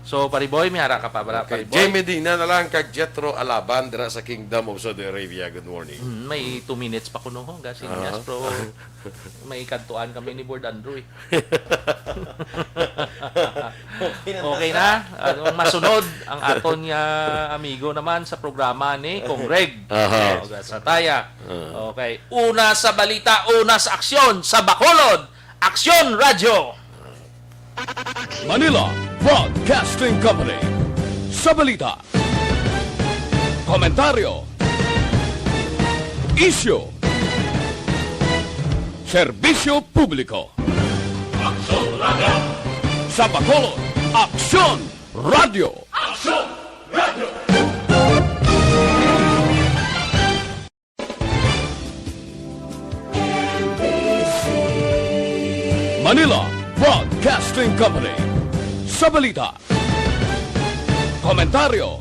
so, Pariboy, may ara ka pa, bra, Okay, Pariboy? Jay Medina na lang kag Jethro Alaban dira sa Kingdom of Saudi Arabia. Good morning. Hmm, may two minutes pa kuno, ho, gasinyas, Aha. pero may kadtuan kami ni Board Andrew, eh. Okay na. Okay na? Ang masunod, ang aton nga amigo naman sa programa ni Kong Reg. Aha. O, sa taya. Ah. Okay. Una sa balita, una sa aksyon, sa Bacolod, Aksyon Radyo. Manila Broadcasting Company. Sa balita, komentaryo, isyu, serbisyo publiko. Aksyon Radyo. Sa Bacolod, Aksyon Radyo. Aksyon Radyo. Manila Broadcasting Company. Sa balita, komentaryo,